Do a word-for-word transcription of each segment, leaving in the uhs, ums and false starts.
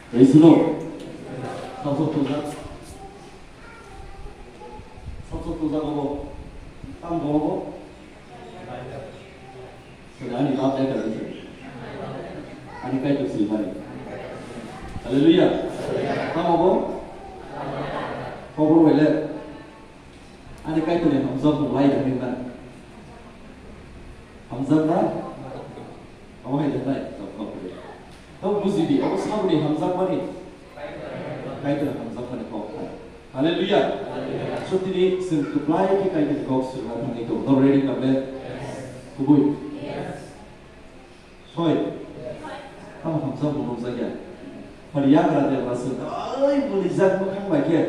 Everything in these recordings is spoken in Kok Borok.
Praise the Lord. Sasok tujak. Sasok tujak obo. Tam bo obo. Sini ani lab letter ni sini. Ani kai tu sini mari. Hallelujah. Tam obo. Kobor wele. Ani Kaitorni hamjakmung lai da hinba. Hamjakma? Abo hai da bai. Tok tok. To buji di, abo saboni hamjakmani. Kaitorni hamjakmani kok hai. Hallelujah. So tini chwng kwplai khe Kaitorni kok swrwngna thangwi tongo. To ready ka ble? Kubui. Soi. Tamo hamsa bo nukjakya. Phari yagra debra se dai bwlijak mwkhang bai khe.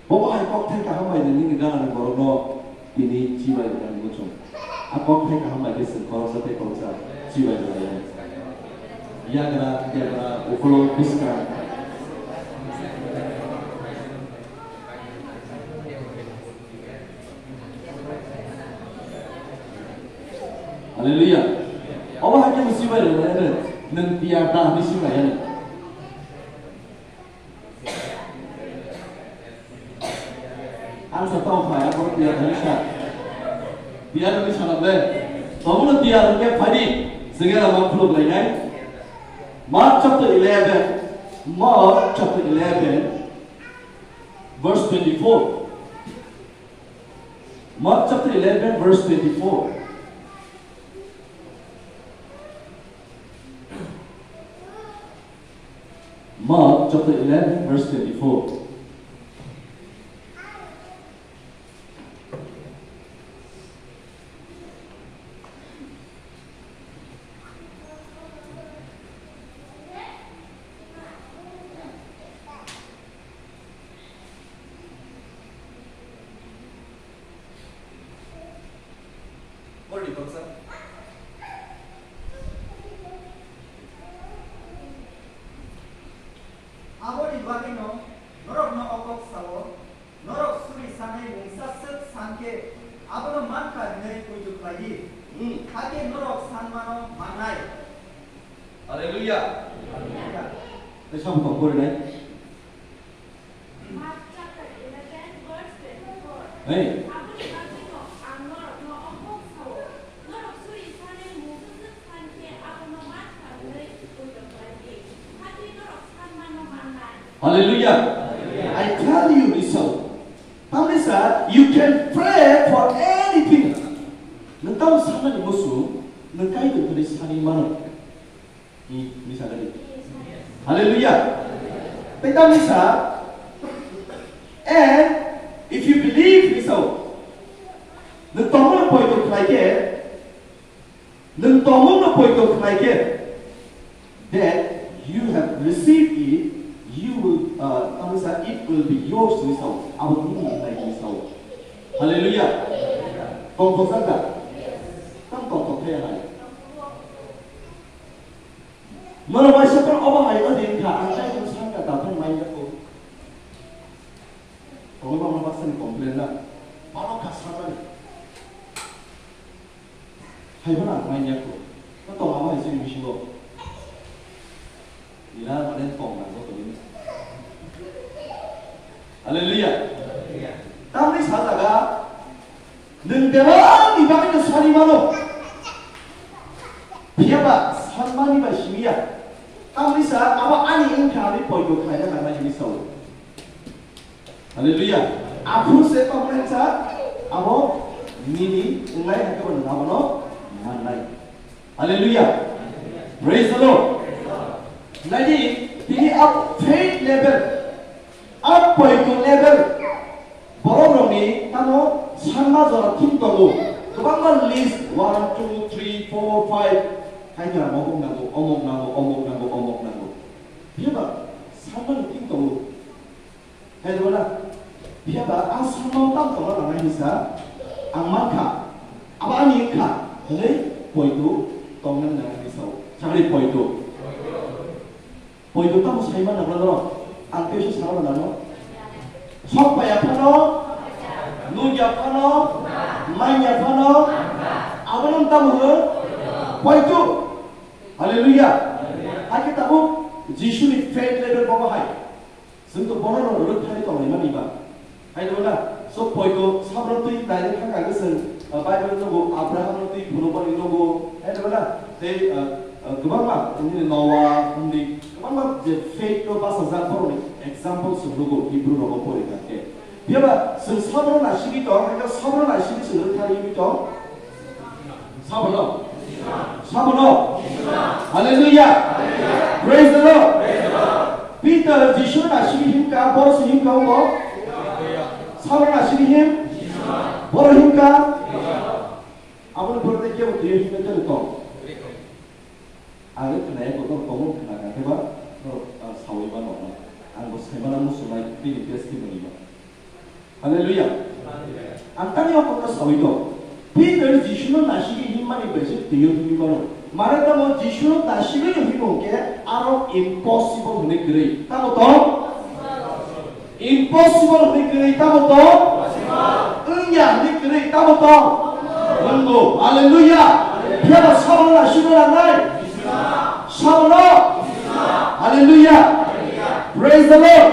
Bobo hai kokthai kaham bai nini gana ni borokno tini chibai rwna muchung. A kokthai kaham bai khe chwng khoroksa tei khoroksa chibai rwlaiya. Yagra debra ukolog bwskang. Hallelujah. Obo hai khe bo sibai rwlai ano. Nwng tiyar da hwnwi sibai ano. Ang sa tong phai, ang bono tiyar hwnwi sa. Tiyar hwnwi sa nang le. Tomono tiyar hwnkhe phaidi. Chwng ela ma khuluk lainai. Mark chapter eleven. Mark chapter eleven, verse twenty-four. Mark chapter eleven, verse twenty-four. Mark chapter eleven, verse twenty-four. Borni toksa. Aboni bagwino norokno o kok sao, norok suri sanai mungsa swk san khe abono mankha hwnwi poito khlai di. Hmm. Hakhe norok sanmano mannai. Hallelujah. Hallelujah. Tei sabo tong porinai. Mark chapter eleven, verse twenty-four. Hey. Aboni bagwino ang norokno o kok sao, norok suri sanai mungsa swk san khe abono mankha hwnwi poito khlai di. Hakhe norok sanmano mannai. Hallelujah. I tell you, Esau. Tamni sa, you can pray for anything. Nwng tamo sanani musu, nwng Kaitor thani sani mano. Ni, ni sa gadi. Hallelujah. Tei tamni sa, and if you believe, ni sa, nwng tongmano poito khlai khe, Nwng tongmungno poito khlai khe, that you have received it, you will, uh, tamni sa, it will be yours, hwnwi sao. Abo nini hwnwi sao. Hallelujah. Tongthokjak da? Tam tongthok khe hai. Norok bai se obo hai o din kha, ang tai hwn san kha, ta phai mai ya ko. Tongwi ma ma baksa ni complain na. Balo kha sanani. Hai phano ang mai ya ko. No tong abo hai chini bisingo. Ila mane tong na joto ni. Hallelujah. Tamni sa jaga nwng bebak ni bagwi no sani mano. Phiya ba sanmani bai simi ya. Tamni sa abo ani wngkha ani poito khlaina nangnai hwnwi sao. Hallelujah. Aphuru se tongmani sa abo nini wngnai hwnkhe bo nwng abono mannai. Hallelujah. Praise the Lord. Naidi, tini a faith level, a poito level, borok rokni tamo sanma jora thum tongo. Kwbangma list, one, two, three, four, five. Hai jora omok nango, omok nango, omok nango, omok nango. Phiya ba sanma ni thum tongo. Hai rwla, phiya ba ang samung tam tongna nangnai hinsa ang mankha, abo ani wngkha hwnwi poito tongna nangnai sao. Chakri poito. Poito tamo sai manna bwla norok? Ang teisa sana nango. Sok paya phano, nugya phano, manya phano, abono tamo hwn? Poito. Hallelujah. Hakhe tabuk Jisuni faith level bobo hai. Chwng to bono no rwk thani tongwi mani ba. Hai no na, so poito sabro twi direct thang kha chwng, uh, Bible no go Abraham no twi phunuk bani no go. Hai no na, tei, uh, uh, kwbangma, nini Noah, hwnwi, kwbangma je faith no basa jak borokni example chwng nugo Hebrew rogo pori kha khe. Phiya ba chwng sabro na simi tong, hai khe sabro na simi chwng rwk thani mi tong. Sabono. Sabono. Hallelujah. Praise the Lord. Peter Jisu na sini himka, boro sini himka mo. Sabono na sini him. Boro himka. Aboni boro de kebo tuyo himka tele tong. Ang khnaya kotor komo khna ka khe ba, no, ah, sawi ba no. Ang bo sai mana musulai bini testimony ba. Hallelujah. Ang tani o kokno sawi do. Peter Jisuno nasigwi himmani bai se twiyo himwi mano. Mane tamo Jisuno nasigwi no himo khe aro impossible hwnwi kwrwi. Tamo to? Impossible hwnwi kwrwi tamo to? Wngya hwnwi kwrwi tamo to? Wnggo. Hallelujah. Phiya ba sabono nasigwi nangnai? Sabono? Hallelujah. Praise the Lord.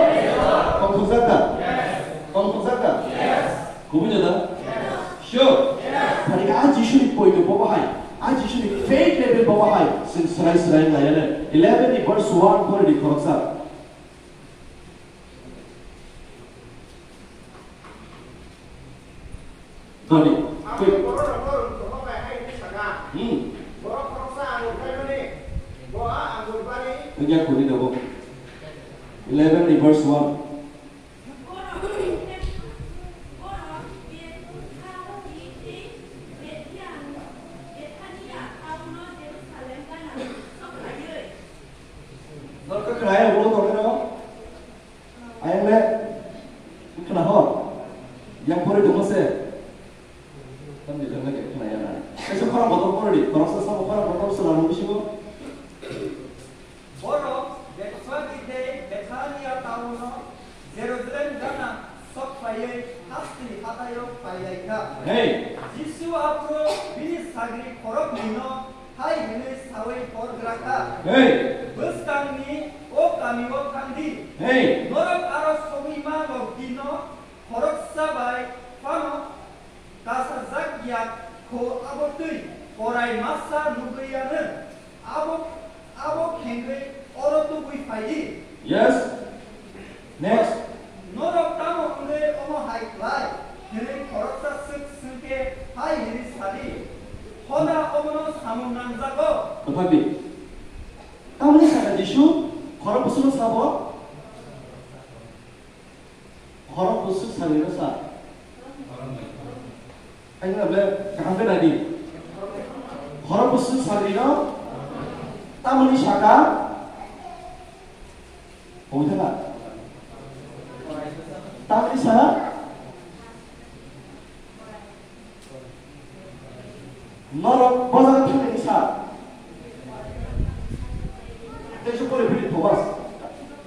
Tongthokjak da? Tongthokjak da? Kubui da? Sure. Thani a Jisuni poito bobo hai. A Jisuni faith level bobo hai. Sing serai serai layana. Eleven ni verse one pori di khoroksa. Doni. Ang borok rok no rwng tongma bai hai hwnwi sakha. Hmm. Borok khoroksa angur khaimani, bo a angur bari. Tungya kuni dogo. Eleven ni verse one. Norok khe khwnaya ulo tongwi no? Ayang le khna hor. Yang pori tongma se. Tamni jang lagi khna ya na. Kaisa khorang kotor pori di. Khorang sa samo khorang kotor sela rung bisingo. Borok Bethphage tei Bethania taono Jerusalem gana sok phaiwi hasteni hataio phai lai kha. Hey. Jisu aphuru bini sagri khoroknwino hai hwnwi saui hor gra kha. Hey. Bwskangni o kamio thang di. Hey. Norok aro sogwi ma lok dino khoroksa bai phano kasarjak ya kho abo twi korai masa nugwi ya nwng. Abo, abo khengwi oro tubui phai di. Yes. Next. Norok tamo wngwi omo hai khlai? Hwnwi khoroksa swk swngkhe hai hwnwi sa di, Hoda omono samung nangjago. Kwthar di. Tamni sakha Jisu, khorok bwswkno sabo? Khorok bwswk sagri no sa. Ang na ble kaham khe nai di. Khorok bwswk sagri no tamoni saka. Omo thana. Tamoni sa. Norok bo jaga thangnaini sa. Tei se pore bini Thomas.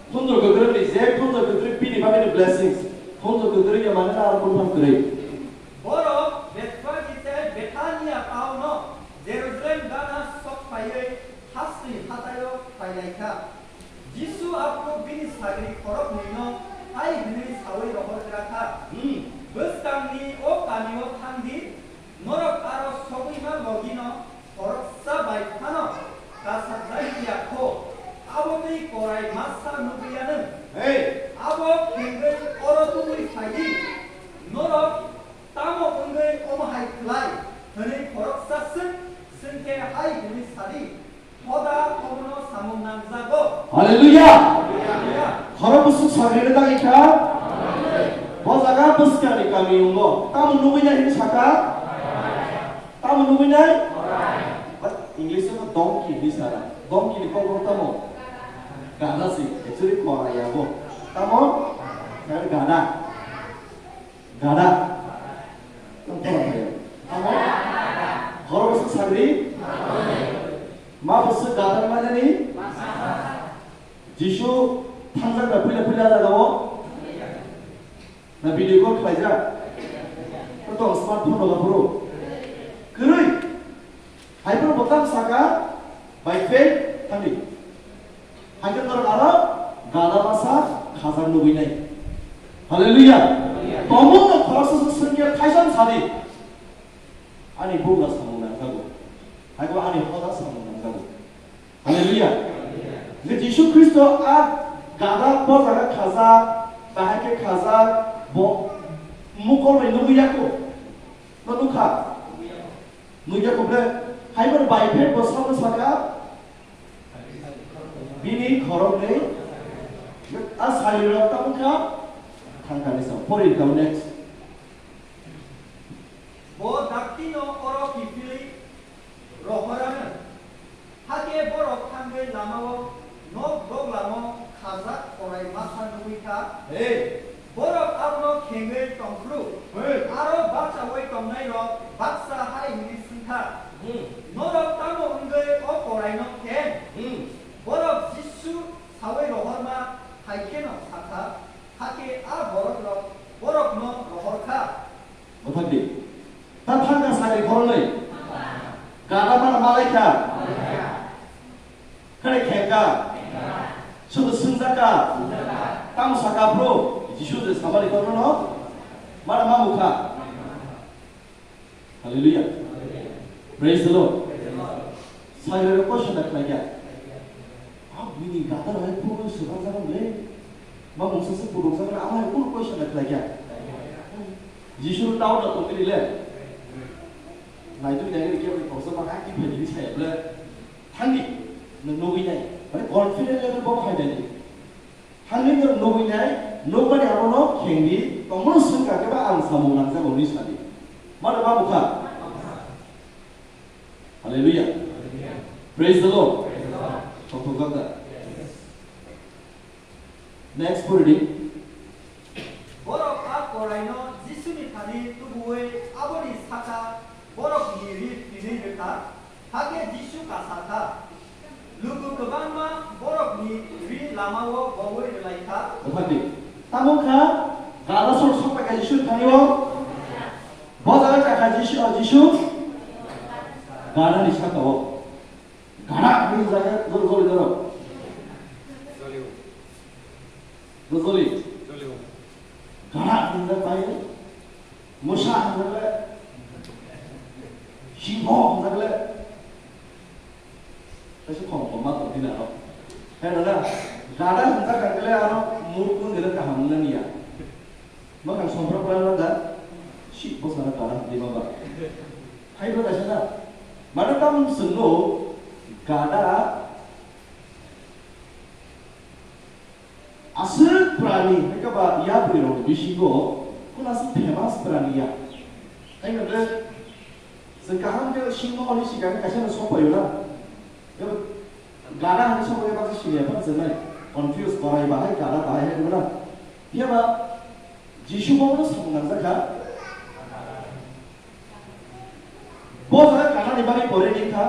Khunjwk kwdwrwngni je khunjwk kwdwrwng bini bagwino blessings. Khunjwk kwdwrwng ya mane na aro buphang kwrwi. Borok Bethphage tei Bethania taono Jerusalem gana sok phaiwi hasteni hataio phai lai kha. Jisu aphuru bini sagri khoroknwino hai hwnwi saui rohor gra kha, hmm, Bwskangni o kamio thang di, norok aro sogwi ma logino khoroksa bai phano kasarjak ya kho, abo twi korai masa nugwi ya nwng. Hey. Abo khengwi oro tubui phai di, norok tamo wngwi omo hai khlai? Hwnwi khoroksa swk swngkhe hai hwnwi sa di, Hoda omono samung nangjago. Hallelujah. Hallelujah. Khorok bwswk sagri no dagi kha. Bo jaga bwskangni kami wngo. Tamo nugwi nai hwnwi saka? Tamo nugwi nai? But English o donkey hwnwi sana. Donkey ni kokborok tamo? Gada se. Actually kora ya bo. Tamo? Gada. Gada. Tamo pora phaio. Tamo? Khorok bwswk sagri? Ma bwswk gada manani? Jisu thangjak da puila puila jagao? Na video call khlaijak? Tong smartphone rok aphuru. Kwrwi. Hai phano bo tamo saka, by faith thangdi. Haikhe norok aro gada masa khajak nugwi nai. Hallelujah. Tongmungno khoroksa se swngya thaisam sadi. Ani bugra samung nangjago. Haikhe ani hoda samung nangjago. Hallelujah. Je Jisu Khristo a gada bo jaga khajak, bahai khe khajak, bo mukol bai nugwi yako. No nukha. Nugya kok le, haibar bai phek bo sabo saka, bini khorok ni, a sari rok tamo kha, thangka ni sam. Pori kau next. Bo dakti no oro kiphilwi rohorano. Hakhe borok thangwi lamao nok doglamo khajak korai masa nugwi kha. Hey. Borok abono khengwi tong phuru. Hey. Aro bachaui tongnairok baksa hai hwnwi swngkha, Hmm. "Norok tamo wngwi o koraino kheng?" Hmm. Borok Jisu saui rohorma hai kheno sakha, hakhe a borokrok borokno rohor kha. Bwthakdi. Ta thangka sari khoroknwi. Gada mana malai kha. Kare khengka. Sudu swngjaka. Tamo saka bro. Jisu je samari khorokno. Mana mamu kha. Hallelujah. Praise the Lord. Sari question da khlai kha. A bini gadar hai phuru swkang jago le. Ba mungsa se puduk jago, ama hai phuru question na khlai kha. Jisu no doubt na tongkhe le. Nai tu nai ke ke kosa ba ha ki phai ni sai ble. Thangdi, no nugwi nai. Mane confident level bo khai dai. Thangdi no nugwi nai, nugmani abono khengdi, tongmano swngkha khe ba ang samung nangjago ni sadi. Mane ba bukha. Hallelujah. Praise the Lord. Tongthokjak da? Next pori di. Borok a koraino Jisuni thani tubuwi aboni saka borokni ri phinwi rwkha, hakhe Jisu kasa kha. Luku kwbangma borokni ri lamao bowi rwlai kha. Bwthakni. Tamo kha, gada sor sok pai kha Jisuni thani o. Bo jaga kha Jisu, o Jisu. Gada ni saka o. Gada ni jaga jol jol jol. Jol jol. Gana hwnjak bai, mosa hwnjak le, singho hwnjak le, kaisa khom khom ma tong dina aro. Hai dada, gana hwnjak kha le aro murkun dile kaham wngna niya. Makha sompra pura da, si bosana gana hwnjak ma ba. Hai dada kaisa na, mane tamung swngo, gada Aswk prani, hai khe ba yapri rok bisingo, kunu aswk famous prani ya. Hai khe ble, chwng kaham khe singmo hwnwi sikha khe kaisa no sok paio na. Gada hwnwi sok paio baksa siniya phano chwng nai. Confuse korai bahai, gada bahai hai khe na. Phiya ba, Jisu bo bono samung nangjak kha. Bo jaga kanani bagwi pore wngkha.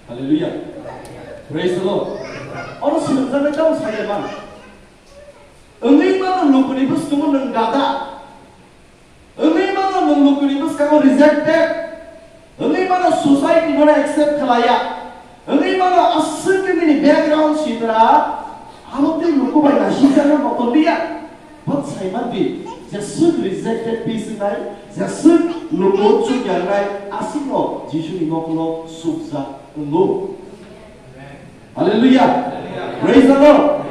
Hallelujah. Praise the Lord. Oro swnamjaknai tamo saya man. Wngwi mano lukuni bwskango nwng gada. Wngwi mano nwng lukuni bwskango rejected. Wngwi mano society no accept khlaiya. Wngwi mano aswk khe nini background sitra, abo tei luku bai naisingjakno motom liya. But saimanti, jeswk rejected piece wngnai, jeswk luku chukya wngnai, aswkno Jisuni nokno sukjak wngo. Hallelujah. Praise the Lord.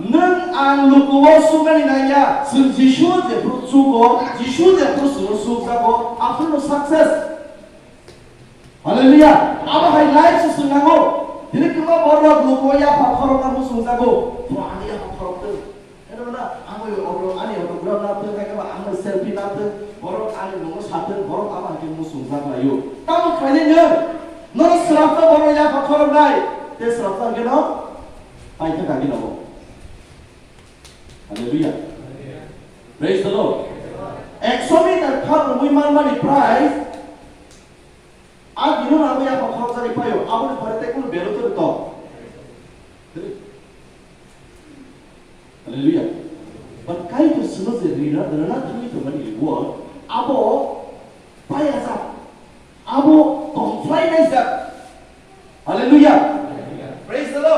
Nwng ang luku o suknani nangya, chwng Jisu jephru chugo, Jisu jephru chwngno sukjago, aphruno success. Hallelujah. Abo hai life se swngnango. Tini kwbangma borok luku yapha khorokna muchungjago. Bo ani yapha khorok tong. Heno na, abo yo oro ani autograph na tong, hai khe ba ang selfie na tong. Borok ani nungo sa tong, borok abo hai khe muchungjak laio. Tamo khlainai nwng? Nono swrapsa borok yapha khoroknai. Tei swrapsa hwnkhe no paithak kagwi nogo. Hallelujah. Praise the Lord. Ekso meter khar rwui manmani price A bini abo yapha khorokjagwi phaio, aboni pore tei kunu bero tong to. Hallelujah. But Kaitor sino je rina, rina thangwi tongmani reward, abo payajak, abo tongphlai naijak. Hallelujah. Praise the Lord.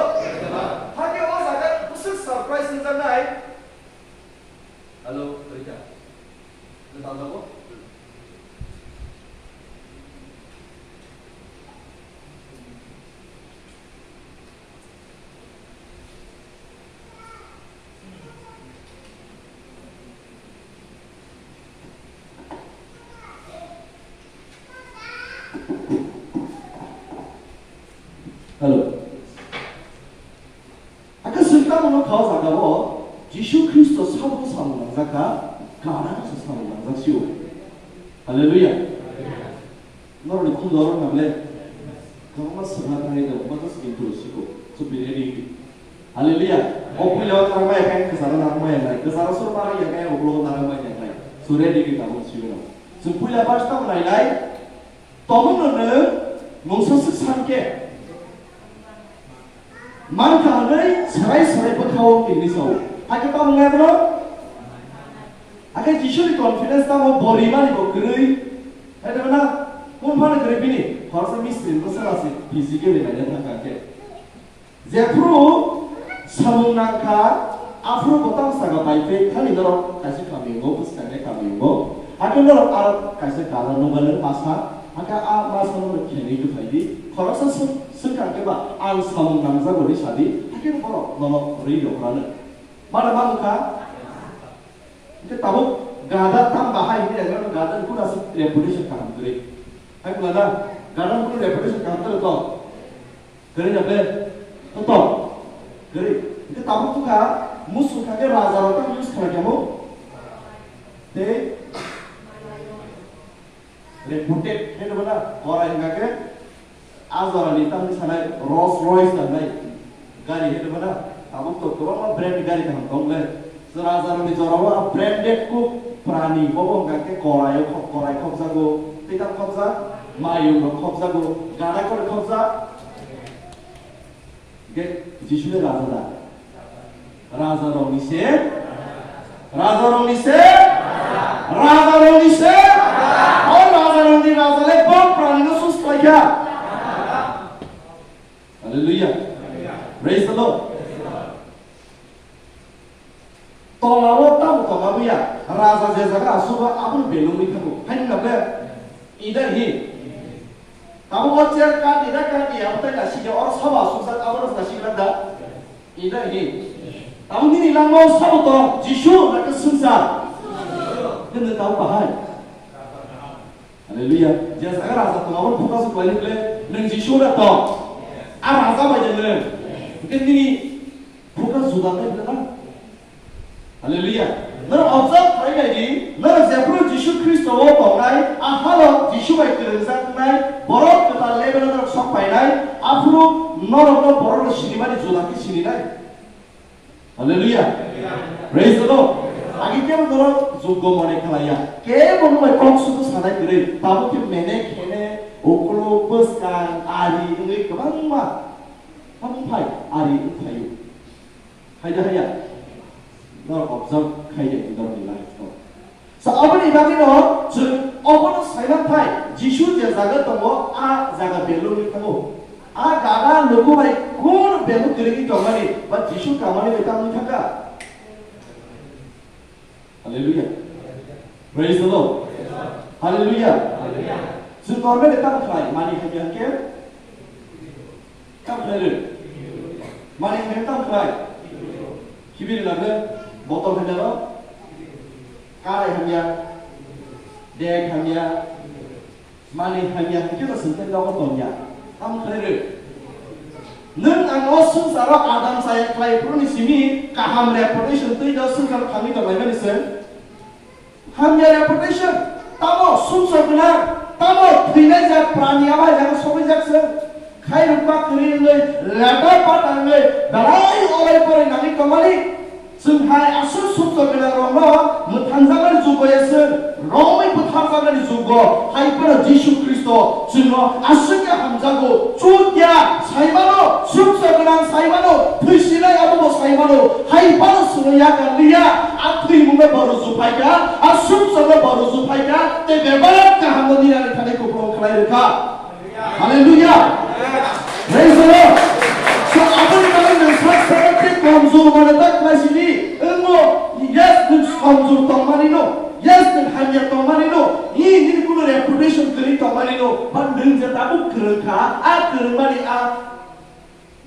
Abo Jisu Khristo sabo samung nangjak kha, gana se samung nangjak sio. Hallelujah. Norokni khunju oro nang le. Kwbangma swngna thangwi tongo, omo just intro siko. So be ready. Hallelujah. O puila o narwkmaya khe kwcharo narwkmaya nai. Kwcharo sur mara ya khe oklo narwkmaya nai. So ready khe tabuk sibino. So puila verse tamo nai nai. Tongmungno nwng mungsa swk san khe. Mankha hwnwi sarai sarai bwkhao tini sao. Hakhe tamo wngya bono? Hakhe Jisuni confidence tamo bo rimani bo kwrwi. Hai tongna, kung phano kwrwi bini? Khoroksa mistri bo sala se physically naina thangkha khe. Jephru samung nangkha, aphru bo tamo saka bai phai thani norok kaisa kamiyungo, bwskangnai kamiyungo. Hakhe norok aro kaisa gana nukgano masa, hakhe a masano khenwi tubuphaidi. Khoroksa swk-, swkang khe ba, "Ang samung nangjago," hwnwi sadi, hakhe borok nono rwi rwkhrano. Mano ma wngkha? Hwnkhe tabuk gada tam bahai hwnwi ang gada kunu aswk reputation kaham kwrwi. Hai bwlada, gada kunu reputation kaham kwrwi to? Kwrwi na ble? To to? Kwrwi. Hwnkhe tabuk wngkha, musu kha khe raja rok tam use khlai kha mo? Tei reputed khe no bana, korai hwnkha khe a jora ni tamni sanai Rolls Royce nangnai gari khe no bana, tabuk to kwbangma brand ni gari kaham tong le. Jora jora ni jora o a branded kuk prani bobo hwnkha khe korai o khok, korai khokjago, tei tam khokjak, mayung rok khokjago, gana kore khokjak. Hwnkhe Jisu le raja da? Raja rokni se, raja rokni se, raja rokni se. O raja rokni raja le bok prani no sus khlai kha. Hallelujah. Praise the Lord. Tongao tamo tongabo ya, raja je jaga asugo abono belungwi thango. Haino na ble? Ida hi. Tamo o chair kati da kati, abo tai nasi je or sabo asukjak, abono nasi gra da. Ida hi. Tamo nini langmao sabo tong, Jisu na khe swngchar? Hwnwi tamo bahai. Hallelujah. Je jaga raja tong, abo focus khlaini ble, nwng Jisu na tong. A raja bai je nwng. Hwnkhe nini focus juda khe ble na. Hallelujah. Norok observe khlai nai di, norok jephru Jisu Khristo o tongnai, a halo Jisu bai kwrwngjaknai, borok kwtal level o norok sok painai, aphuru norokno borokno sinimani juda khe sininai. Hallelujah. Praise the Lord. Agi kebo norok juggo mone khlaiya. Kebo no bai kok sudu sanai kwrwi. Tabuk khe mene khene, uklo, bwskang, ari wngwi kwbangma. Tamo phai, ari wngphaio. Haida haya. Norok observe khaide norokni life no. Sa aboni bagwino chwng obono saiman thai, Jisu je jaga tongo, a jaga belungwi thango. A gana luku bai kunu beluk kwrwngwi tongmani, ba Jisu kamani bai tangwi thangkha. Hallelujah. Praise the Lord. Hallelujah. Chwng tormani tamo khlai, mani hamya hwnkhe? Tamo khlai rw? Mani hamya tamo khlai? Khibi rw na khe? Botol hamya no? Karai hamya? Dek hamya? Mani hamya hwnkhe no swngthai nogo tongya. Tamo khlai rw? Nwng ang o swngcharo adam chaya khlai phuruni simi kaham reputation twi no swngcharo thangwi tonglaimani se. Hamya reputation, tamo sumsok gwnang, tamo thwinai jak prani abo hai jaga sogwi jak se. Khairokma kwrwi wngwi, leta pata wngwi, belai orai porai nangwi tongmani. Chwng hai aswk sumsok gwnang rokno mwthangjaknani jugo ya se, romwi bwtharjaknani jugo, hai phano Jisu Khristo chwngno aswk khe hamjago, chukya saimano, sumsok gwnang saimano, thwisinai abobo saimano, hai phano chwngno yakar liya, a thwimungno bo ruju phaikha, a sumsokno bo ruju phaikha, tei bebak kahamno nini ani thani kupulung khlai rwkha. Hallelujah. Praise the Lord. So, aboni bagwi nwng sak sak tei komjor mane ta khlai sini, wngo, yes, nwng komjor tongmani no, yes, nwng hamya tongmani no, ni, nini kuno reputation kwrwi tongmani no, but nwng je tabuk kwrwng kha, a kwrwngmani a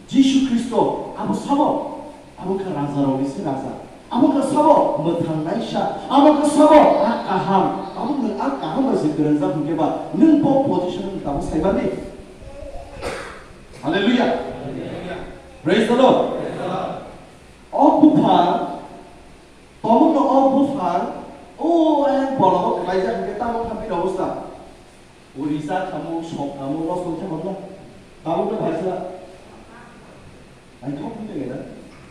Jisu Khristo, abo sabo, abo kha raja rokni se raja. Abo kha sabo mwthang naisa, abo kha sabo a kaham, abo nwng a kaham bai se kwrwngjak hwnkhe ba, nwng bo position nwng tabuk saimani. Hallelujah. Praise the Lord. O bupha Sa khamu, sok khamu, los tong khe hokna. Tabuk no phaisa. Naithok wngwi tongwi na.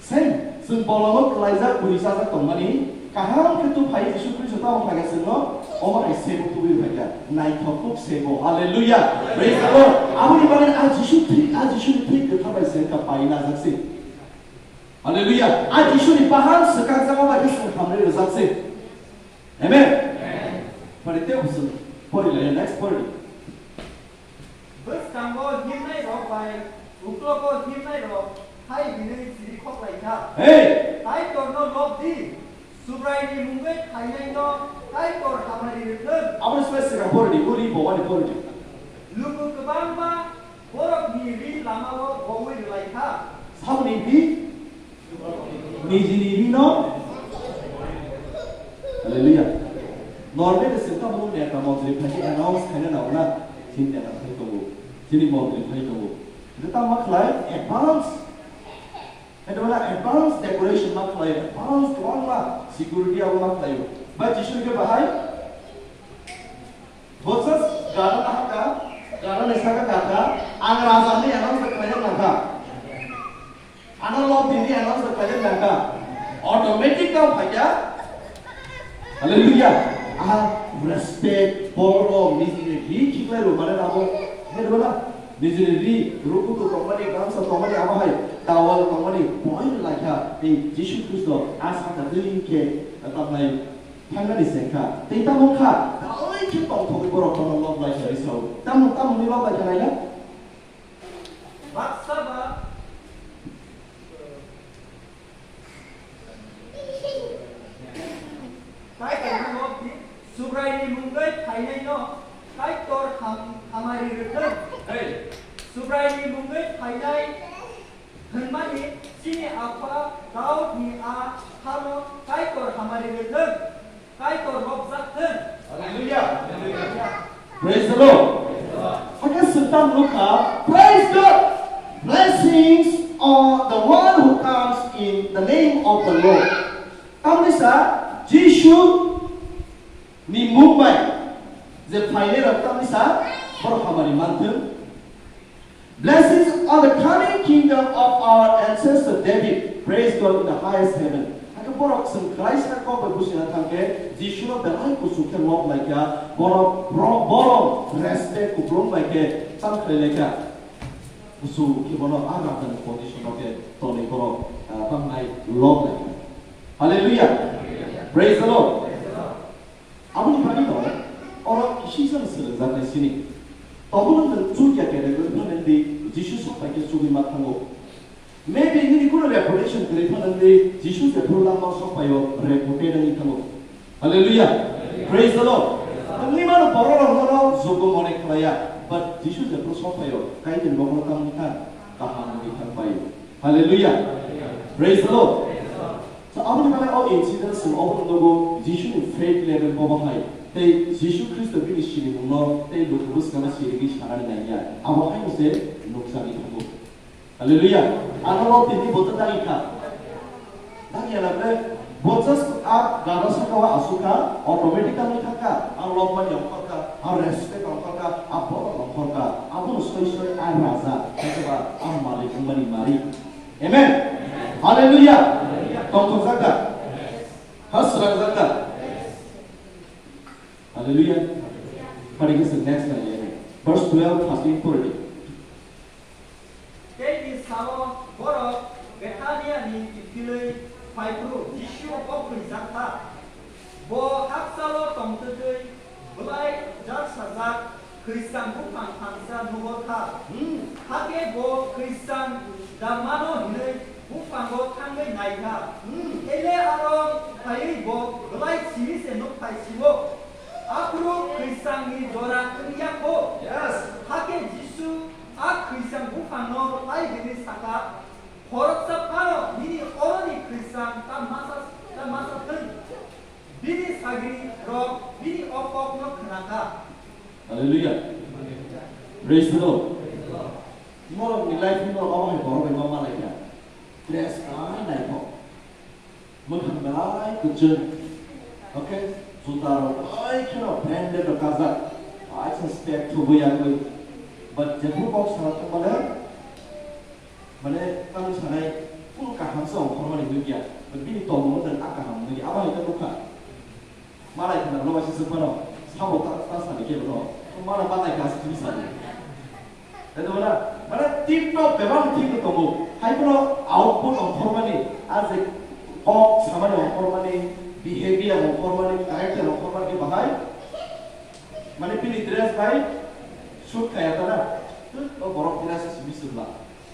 Same, chwng bolongo kwlaijak bwrwi chajak tongmani, kaham khe tubphai Jisu Khristo tamo phaikha chwngno, omo hai sebo tubui phaikha. Naithok kuk sebo. Hallelujah. Praise the Lord. Aboni bagwi a Jisu thwi, a Jisuni thwi kwthar bai se wngkha pai najak se. Hallelujah. A Jisuni bahan swkakjak omo hai khe chwng hamri rwjak se. Amen. Pari tei chwng pori lai, next pori. Bwskango himnairok bai uklogo himnairok hai hwnwi chirikhok lai kha. Hey! Kaitorno lob di, Subraini mungwi phainaino Kaitor hamari rwthwng. Aboni slai swkang pori di, uri bobani pori di. Luku kwbangma borokni ri lamao bowi rwlai kha. Saboni ri? Nijini rino. Hallelujah. Normal se tamo neta montri phaikhe announce khaina nangna. Chini neta phai tongo. Chini montri phai tongo. Ita ma khlai advance. Ita wala advance decoration ma khlai, advance kwbangma security abo ma khlai. Ba Jisu ke bahai. Bosas gara nahaka, gara nesaka kaka, ang raja ni announce khlai nangka. Ano lobby ni announce khlai nangka. Automatic tamo phaikha. Hallelujah. Ah, respect, borok, nijini ri khiklai rw mane abo. Hwnwi rwla. Nijini ri, rukutu tongmani, gamsa tongmani, abo hai, towel tongmani, boi rwlaikha. Tei Jisu Khristo, ah, saka twi khe, tamnai, thangnani se kha. Tei tamo kha, boi khe tongthogwi borok bono lob lai kha ri sao. Tamo, tamo ni lob lai kha naila? Baksa ba Kaitorno lob di, Subraini mungwi phainaino Kaitor ham-, hamari rwthwng. Hey. Subraini mungwi phainai hwnmani chini apha Daudni a hano Kaitor hamari rwthwng. Kaitor lobjak thwng. Hallelujah. Praise the Lord. Hakhe swngtam nukha, praise God. Blessings on the one who comes in the name of the Lord. Tamni sa Jisu ni mung bai je phainai rok tamni sa borok hamari manthwng. Blessings on the coming kingdom of our ancestor David. Praise God in the highest heaven. Hakhe borok chwng Khlaisa kok bai buchina thangkhe Jisuno belai kuchuk khe lob laikha, borok, bro-, borok respect kuplung bai khe cham khlai laikha. Kuchuk khe bono a rajani position o khe tonwi borok, ah, tamnai lob laikha. Hallelujah. Praise the Lord. Aboni bagwi no, oro kisisa swrwngjaknai sini. Tobono nwng chukya category phano wngdi, Jisu sok pai khe chugwi ma thango. Maybe nini kuno reputation kwrwi phano wngdi, Jisu jephuru lama sok paio reputed wngwi thango. Hallelujah. Praise the Lord. Wngwi mano borok rok nono jogo mone khlaiya, but Jisu jephuru sok paio, Kaitorni bokhorok tamo wngkha, kaham wngwi thang paio. Hallelujah. Praise the Lord. So, aboni bagwi o incident chwng obo nugo Jisuni faith level bobo hai. Tei Jisu Khristo bini sinimungno tei luku bwskangno sirigwi sanani nangya. Abo haino se nukjagwi thango. Hallelujah. Ano bo tini boto dagi kha. Dagi ala bre bo just a gana saka wa asukha, automatically thangkha. Ang lobmani ongkhorkha, ang respect ongkhorkha, ang borok ongkhorkha. Abono soi soi a raja, kaiba a malik wngmani malik. Amen. Hallelujah. Tongthokjak da? Ha, srangjak da? Hallelujah. Pari khe chwng next line. Verse twelve, thirteen pori di. Tei ni sao borok Bethania ni kiphilwi phai phuru Jisu o khwijakha. Bo hakchalo tongtwtwi bwlai jak sajak khwisang buphang thangsa nuhor kha. Hmm. Hakhe bo khwisang damano hinwi buphango thangwi nai kha. Hmm. Ele aro phaiwi bo bwlai simi se nuk phai si-o. Aphuru khwisangni jora wng ya kho. Yes. Hakhe Jisu a khwisang buphangno tai hwnwi sa kha, "Khoroksa phano nini oroni khwisang ta masa, ta masa thung." Bini sagrirok bini o kokno khna kha. Hallelujah. Praise the Lord. Borokni life ni borok omo hai borok bai ma malaikha. Dress belai naithok. Mwkhang belai kwchwng. Okay? Juta rok belai kheno branded rok kajak. A Suspect thubui yangwi. But jephru kok sana thangmano, mane, tamni sanai, full kaham se ongkhormani nukya. But bini tongmung no a kaham nukya. Abo hai khe nukha. Malai khna no waisa se phano, sabo ta, ta sani khe no. Mana malai ka se sani. Edo na, mane tip top bebak thik no tongo. Hai phano output ongkhormani, a je kok samani ongkhormani, behavior ongkhormani, character ongkhormani bahai. Mane bini dress bai suit khaya ta na. O borok dress simi sula.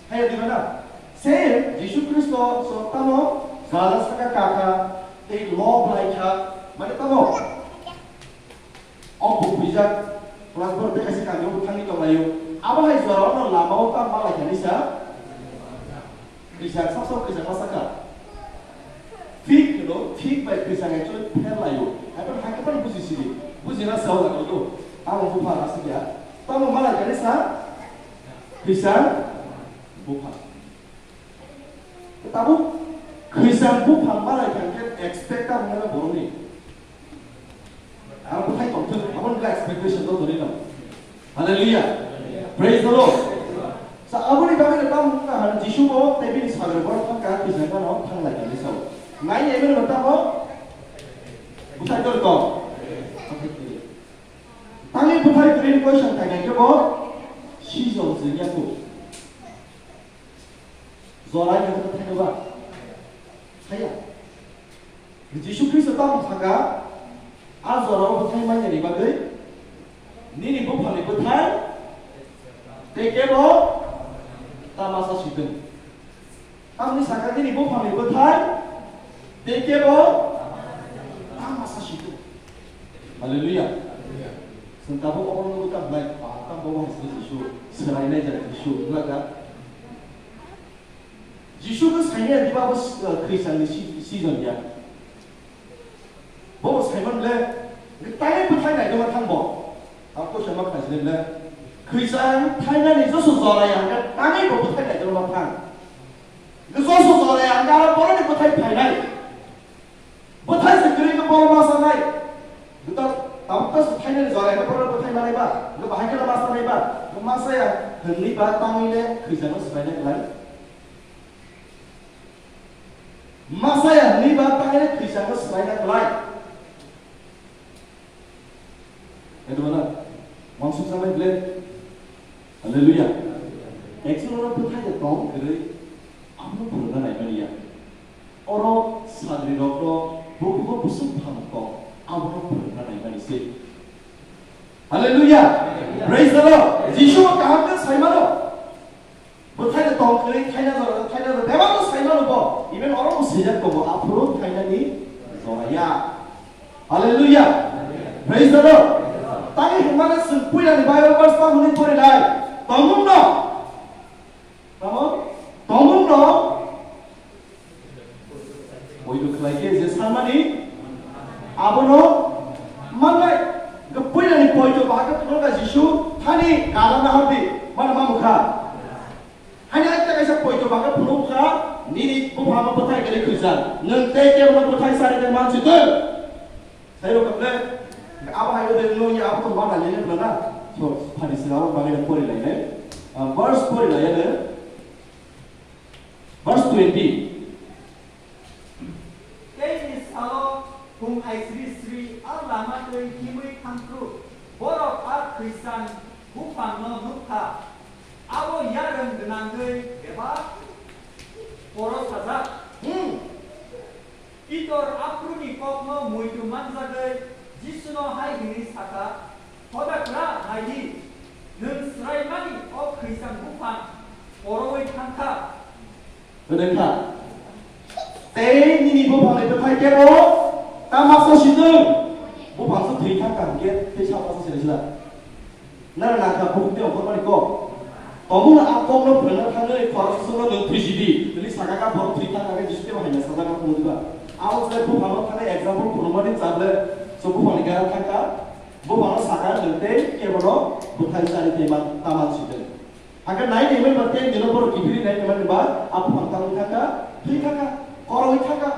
Hai di na. Same Jisu Khristo so tamo gala saka kaka, tei lob lai kha. Mane tamo. O bo buijak, class four tei kaisa kami o thangwi tonglaio. Abo hai jora ono lama o ta malai kani sa. Khrisang, sab sab khrisang ma saka. Fig, you know, fig bai khrisang actually pher laio. Hai phano hai khe phano buji sidi. Buji na sao jago do. Abo bupha na sidi ya. Tamo malai kani sa. Khrisang bupha. Tabuk khrisang buphang malai kha khe expect ta mwnai borokni. Aro bwthai tongthok, aboni khe expectation to tongwi no. Hallelujah. Praise the Lord. Sa aboni bagwi no tamo wngkha han Jisu bo tei bini sagri borok thangkha khrisang gano thanglai kani sao. Nai ni emani bo tamo bwthai tor tong. Tangwi bwthai kwrwini question khainai khe bo season se ya ko. Jora ya ko thai ba. Thaya. Jisu Khristo tamo saka, a jorao bwthai manya ni bagwi, nini buphangni bwthai, tei kebo tamasa sitwng. Tamni saka nini buphangni bwthai, tei kebo tamasa sitwng. Hallelujah. Chwng tabuk obo nugwi tamo nai, ba, tamo bo hai se Jisu, swlainai jani Jisu, wngkha. Jisu khe saimanya diba abo, uh, khrisangni si-, season ya. Bo saiman le, tangwi bwthai naitoma thang bo. Ang ko sama khaisle le. Khrisang thainani joso jora ya, hwnkhe tangwi bo bwthai naitoma thang. Joso jora ya, hwnkhe aro boroni bwthai phainai. Bwthai se kwrwi khe borok ma sanai. Juda tabuk ta se thainani jora khe borok bwthai manai ba, khe bahai khe ma sanai ba, khe ma saya hwnwi ba tangwi le khrisangno swlaina glai. Ma saya hwnwi ba tangwi le khrisangno swlaina glai. Edo na, wansuk sanai ble. Hallelujah. Actually, oro bwthai de tong kwrwi, abono phwrwngna naimani ya. Oro sagrirokno bukugo bwswk phang tong, abono phwrwngna naimani se. Hallelujah. Praise the Lord. Jisu kaham khe saimano. Bwthai de tong kwrwi, thaina jora, thaina jora, bebak no saimano bo. Even oro bo swijak tongo, aphuru thainani jora ya. Hallelujah. Praise the Lord. Tani hwnmano chwng puilani Bible verse tamo hwnwi porinai? Tongmung no. Tamo? Tongmung no. Poito khlai khe je sanmani abono mannai. Hwnkhe puilani poito bahai khe phunukha Jisu thani gana nahardi, mano mamukha. Hani aita kaisa poito bahai khe phunukha, nini buphangno bwthai kwrwi khwijak. Nwng tei kebono bwthai sari tei mansi twi. Sai rok kable, abo hai ode no ya abo to mana lele bla na. So, phani sila abo bagwi na pori lai ne. Ah, verse pori lai ne. Verse twenty. Tei ni salo khum aisri sri a lama twi himwi thangkru. Borok a khwisan buphangno nukha. Abo yarwng gwnangwi bebak poro sajak. Hmm. Pitor aphuruni kokno muitu manjagwi Jisuno hai hwnwi sakha, "Hodakra, nai di, nwng swraimani o khwisang buphang porowi thang kha." Hwnwi kha. Tei nini buphangni bwthai kebo tamasa sitwng. Buphang se thwi thang kha hwnkhe tei sapa se sila sila. Nang nang kha buphang tei ongkhormani kok. Tongmung a kokno phwrwngna thangwi khoroksa songno nwng thwi sidi. Nini saka kha borok thwi thang kha khe Jisu tebo hai mesa jaga phunukdiba. Abo se buphangno thangwi example phunukmani chable so buphangni gara thang kha. Buphangno saka nwng tei kebono bwthai chari tei man, ta man sitwng. Hakhe nai naimani ba ten dino borok kiphilwi nai naimani ba a buphang tangwi thang kha, thwi thang kha, koroi thang kha,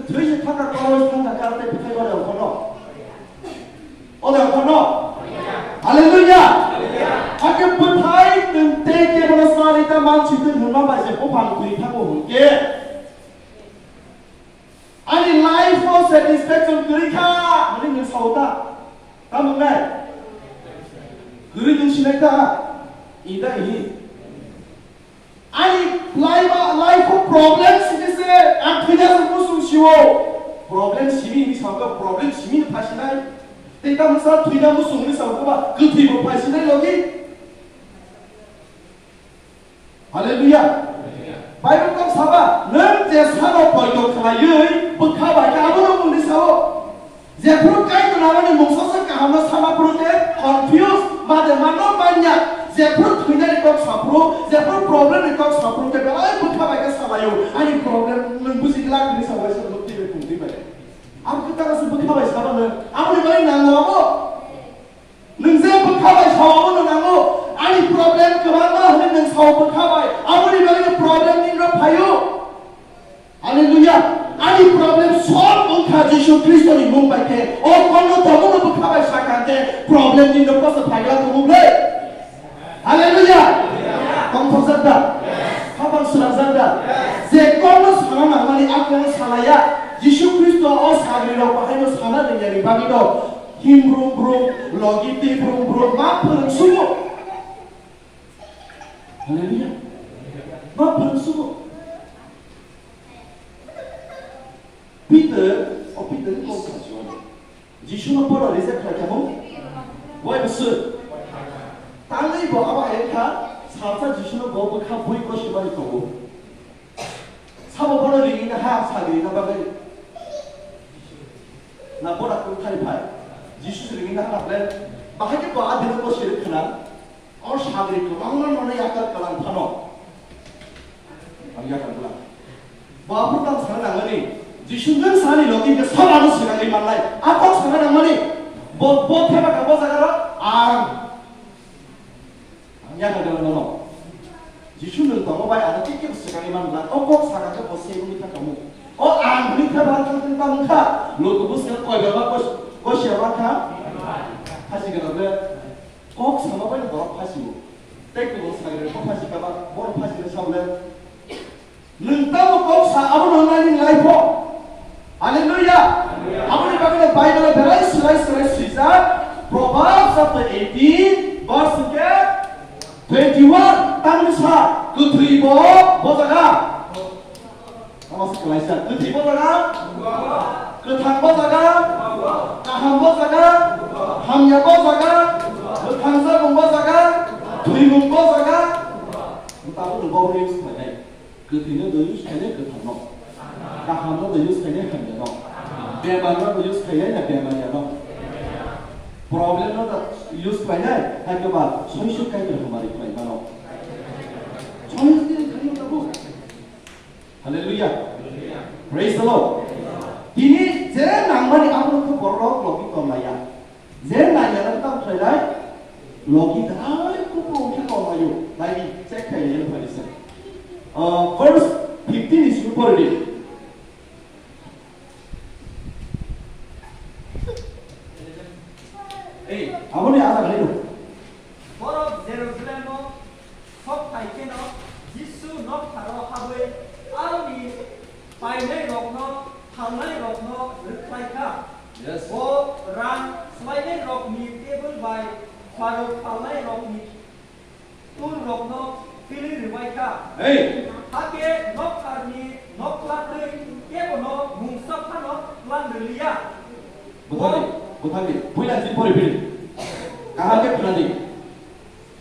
thwi se thang kha, koroi se thang kha, khe aro tei bwthai gore ongkhorno. Ode ongkhorno? Hallelujah. Hakhe bwthai nwng tei kebono swlai ta mansi twi hwnma bai se buphang twi thango hwnkhe, ani life o satisfaction kwrwi kha hwnwi nwng sao ta? Tamo wngnai? Kwrwi nwng sinai ta? Ida ihi. Ani life, life o problem sini se, ang thwina se musung siwo. Problem simi ni sangka problem simi ni phasinai. Tei ta musa thwina musung ni sangka ba kwthwi bo phasinai logi. Hallelujah. Bible kok saba, nwng je sano poito khlaiwi bwkha bai khe abono mungni sao. Jephru Kaitor aboni mungsa se kahamno sama phuru khe confuse, made mano manya. Jephru thwinani kok saphru, jephru problem ni kok saphru khe belai bwkha bai khe salaio. Ani problem nwng buji glak hwnwi sa waisa mukti bai pungtwi bai. Ang kwtal se bwkha bai saba nwng. Aboni bai nango abo. Nwng je bwkha bai sao abo nwng nango. Ani problem kwbangma hwnwi nwng sao bwkha bai. Aboni bagwi problem ni rok phaio. Hallelujah. Ani problem solve wngkha Jisu Khristo ni mung bai khe. O kono tongo no bwkha bai sakha khe problem ni no kosto phaigla tongo ble. Hallelujah. Tongthokjak da? Khapang swnamjak da? Je kono sana nangmani a kono salaya. Jisu Khristo o sagri rok bahai no sana ringya ni bagwi no him brum brum, logi twi brum brum ma phwrwng sugo. Hallelujah. Ma phwrwng sugo. Peter, o Peter ni kok sa sugo. Jisu no poro reject khlai kha bo. Wai bwswk. Tangwi bo abo hai kha, salsa Jisu no bo bwkha bui ko simani tongo. Sabo bono ringwi na ha sagri na bagwi. Na boda kung thari phai. Jisu se ringwi na ha le. Bahai khe bo adino ko sirwi khna. O sagri kwbangma mano yakar kalang phano. Ang yakar bwla. Bo aphuru tang sana nangmani. Jisu nwng sani logi ke sabano sinani manlai. A kok sana nangmani. Bo, bo theba ka bo jaga ro. Ang. Ang yakar bwla nono. Jisu nwng tongo bai ano kiki sinani manlai. O kok saka ke bo se uni ka kamu. O ang ni theba ka tang tang kha. Logo bo se koi ba ko, ko se ba kha. Hasi ga be. Kok sama bai borok phasio. Tei kubun sagri kok phasi kaba, borok phasi rw sa le. Nwng tamo kok sa abo no nani life o. Hallelujah. Aboni bagwi no Bible o belai swlai swlai swijak. Proverbs chapter eighteen, verse hwnkhe twenty-one. Tamni sa, kwthwi bo bojaga. Tamo se kwlaisa, kwthwi bo jaga, kwthang bo jaga, kaham bo jaga, hamya bo jaga, bwthang jabung bo jaga, thwimung bo jaga. Tabuk nwng bo use khlainai. Kwthwino do use khlainai kwthangno. Kahamno do use khlainai hamyano. Bemarno do use khlainai na bemaryano. Problemno do use khlainai, hai khe ba soisu Kaitor hamari khlai mano. Soisu ni khayo tabuk. Hallelujah. Praise the Lord. Tini je nangmani abono khe borok logi tonglaiya. Je nangya no tamo khlailai, logi dai kupu khe tonglaio. Nai di, check khai nai phai se. Uh, verse fifteen is important. Ei, aboni ada khlai do. Borok Jerusalemo sok phai kheno Jisu noktharo habwi aroni painairokno, phalnairokno rwkhlai kha. Yes. Bo rang swlainairokni tebol bai pharuk phalnairokni tulrokno philwi rwbai kha. Hey! Hakhe noktharni nokla twi kebono mungsa phano tlang rwliya. Buthar di, buthar di. Puila jin pori phil. Kaham khe khna di.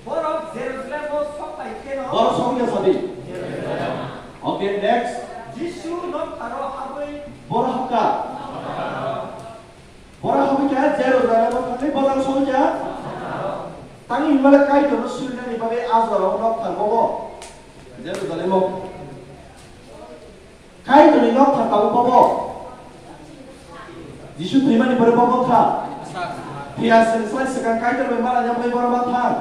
Borok Jerusalemo sok phai kheno. Borok sok ya sadi. Okay, next. Jisu noktharo habwi. Borok habkha. Borok habwi kha Jerusalemo thangwi bozar songwi kha. Tangwi hwnmale Kaitorno sirinani bagwi a jorao nokthar bobo. Jerusalemo. Kaitorni nokthar tabuk bobo. Jisu thwimani pore bobo kha. Phiya sini slai swkang Kaitor bai mala nyamlai borok ma thang.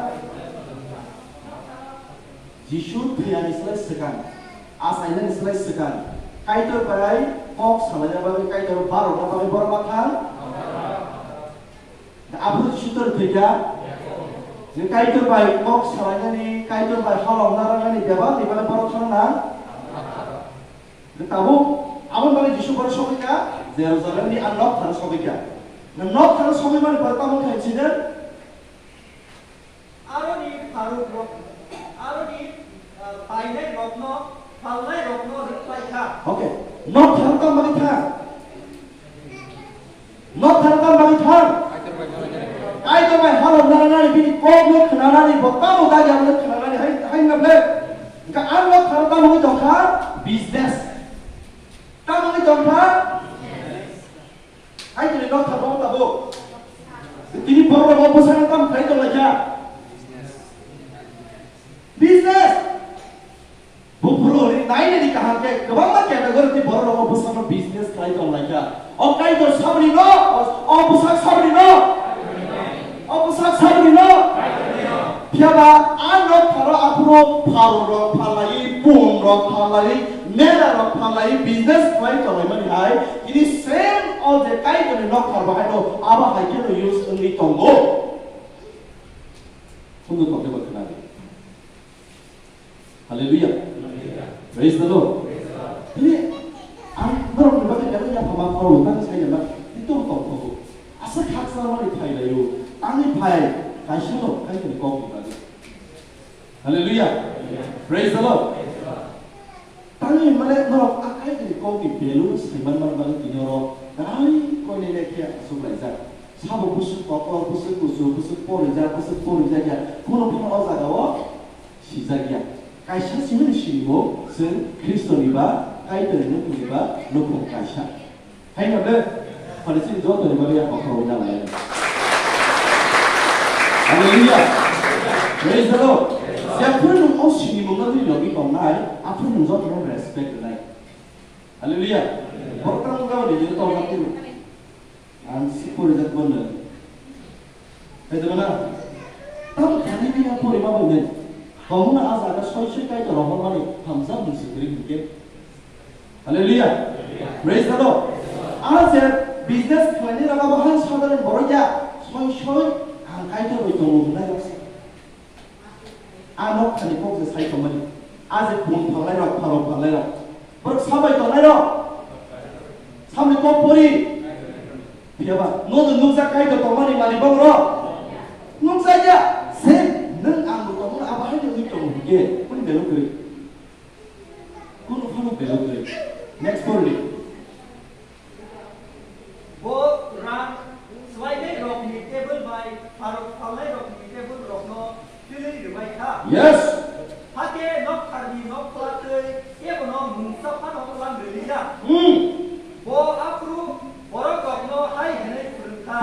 Jisu thwiyani slai swkang, achainani slai swkang, Kaitor bai kok salaina bagwi, Kaitor barokna bagwi borok ma thang? Aphuru Jisu tor thwikha? Kaitor bai kok salainani, Kaitor bai halok narwknani bebak ni bagwi borok thang nang. Tabuk aboni bagwi Jisu borok sogwi kha Jerusalemni a noktharo sogwi kha. Noktharo sogwi mani pore tamo khe side? Aroni pharuk rok, aroni, ah, painai rokno, phalnai rokno rwkhlai kha. Okay. Noktharo tamo bagwi thang. Nokthar tamo bagwi thang. Kaitor bai halok narwknani bini kokno khwnanani bo tamo dagi abono khwnanani hai, hai hwnna ble. Hwnkhe ang nokthar tamo wngwi tongkha business. Tamo wngwi tongkha? Hai tini nokthar bo tabo. Tini borok rok bwsano tamo khlai tonglaikha? Business. Buphuru hwnwi nainani kaham khe kwbangma category ni borok rok o bwsakno business khlai tong lai kha. O Kaitor saboni no, o bwsak saboni no, o bwsak saboni no. Phiya ba a noktharo aphuru pharuk rok phalai, pung rok phalai, mela rok phalai, business khlai tong lai mani hai. Tini same o je Kaitor ni nokthar bahai no abo hai khe no use wngwi tongo. Phundu tong khe bo khna di. Hallelujah. Praise the Lord. Tini ang borok ni bagwi kaitor yaphama pharo tang sai ya ba. Tini tong tong tong. Asa khaksa mani phai laio. Tangni phai kaisa no kai tini kok ni bagwi. Hallelujah. Praise the Lord. Tangni mane norok akai tini kok ni value sai man man bagwi tini oro dai koi ne ne khe asuk laijak. Sabo bwswk kotor, bwswk kuchuk, bwswk porijak, bwswk porijak ya. Kuno phano o jaga o Sijak ya. Kaisa simini sinimo chwng Khristoni ba Kaitorni nukhungni ba nukhung kaisa. Hai hwnde, Pharisini jotoni bagwi ang kokhorok wngna lai. Hallelujah. Praise the Lord. Jephru nwng o sinimungno twi yogwi tongnai, aphuru nwng jotono respect rwnai. Hallelujah. Borok kwrwng wngkha bo nini tongkha tini. Ang si porijak bono. Hai de mana? Tamo thani bini porima bo nei. Kongna a jaga soi soi Kaitor rohor mani hamjak mung sugri hingke. Hallelujah. Praise the Lord. A je business khlaini raga bo han sadhar borok ya soi soi ang Kaitor bai tongo hwnai rok se. A nokthani kok je sai tongmani. A je pun phalnai rok, pharok phalnai rok. Borok sabai tongnai rok. Samni kok pori. Phiyaba, no do nukjak Kaitor tongmani mani bok rok. Nukjak ya. Se, nung ang bo tongmani abo hai nungwi tongo hingke. Kuni belo kwrwi. Kunu phano belo kwrwi. Next pori. Bo rang swlainai rokni table bai pharok phalnai rokni table rokno philwi rwbai kha. Yes. Hakhe noktharni nokphla tei kebono mungsa phano tlang rwliya. Hmm. Bo aphuru borok rokno hai hwnwi phrwng kha,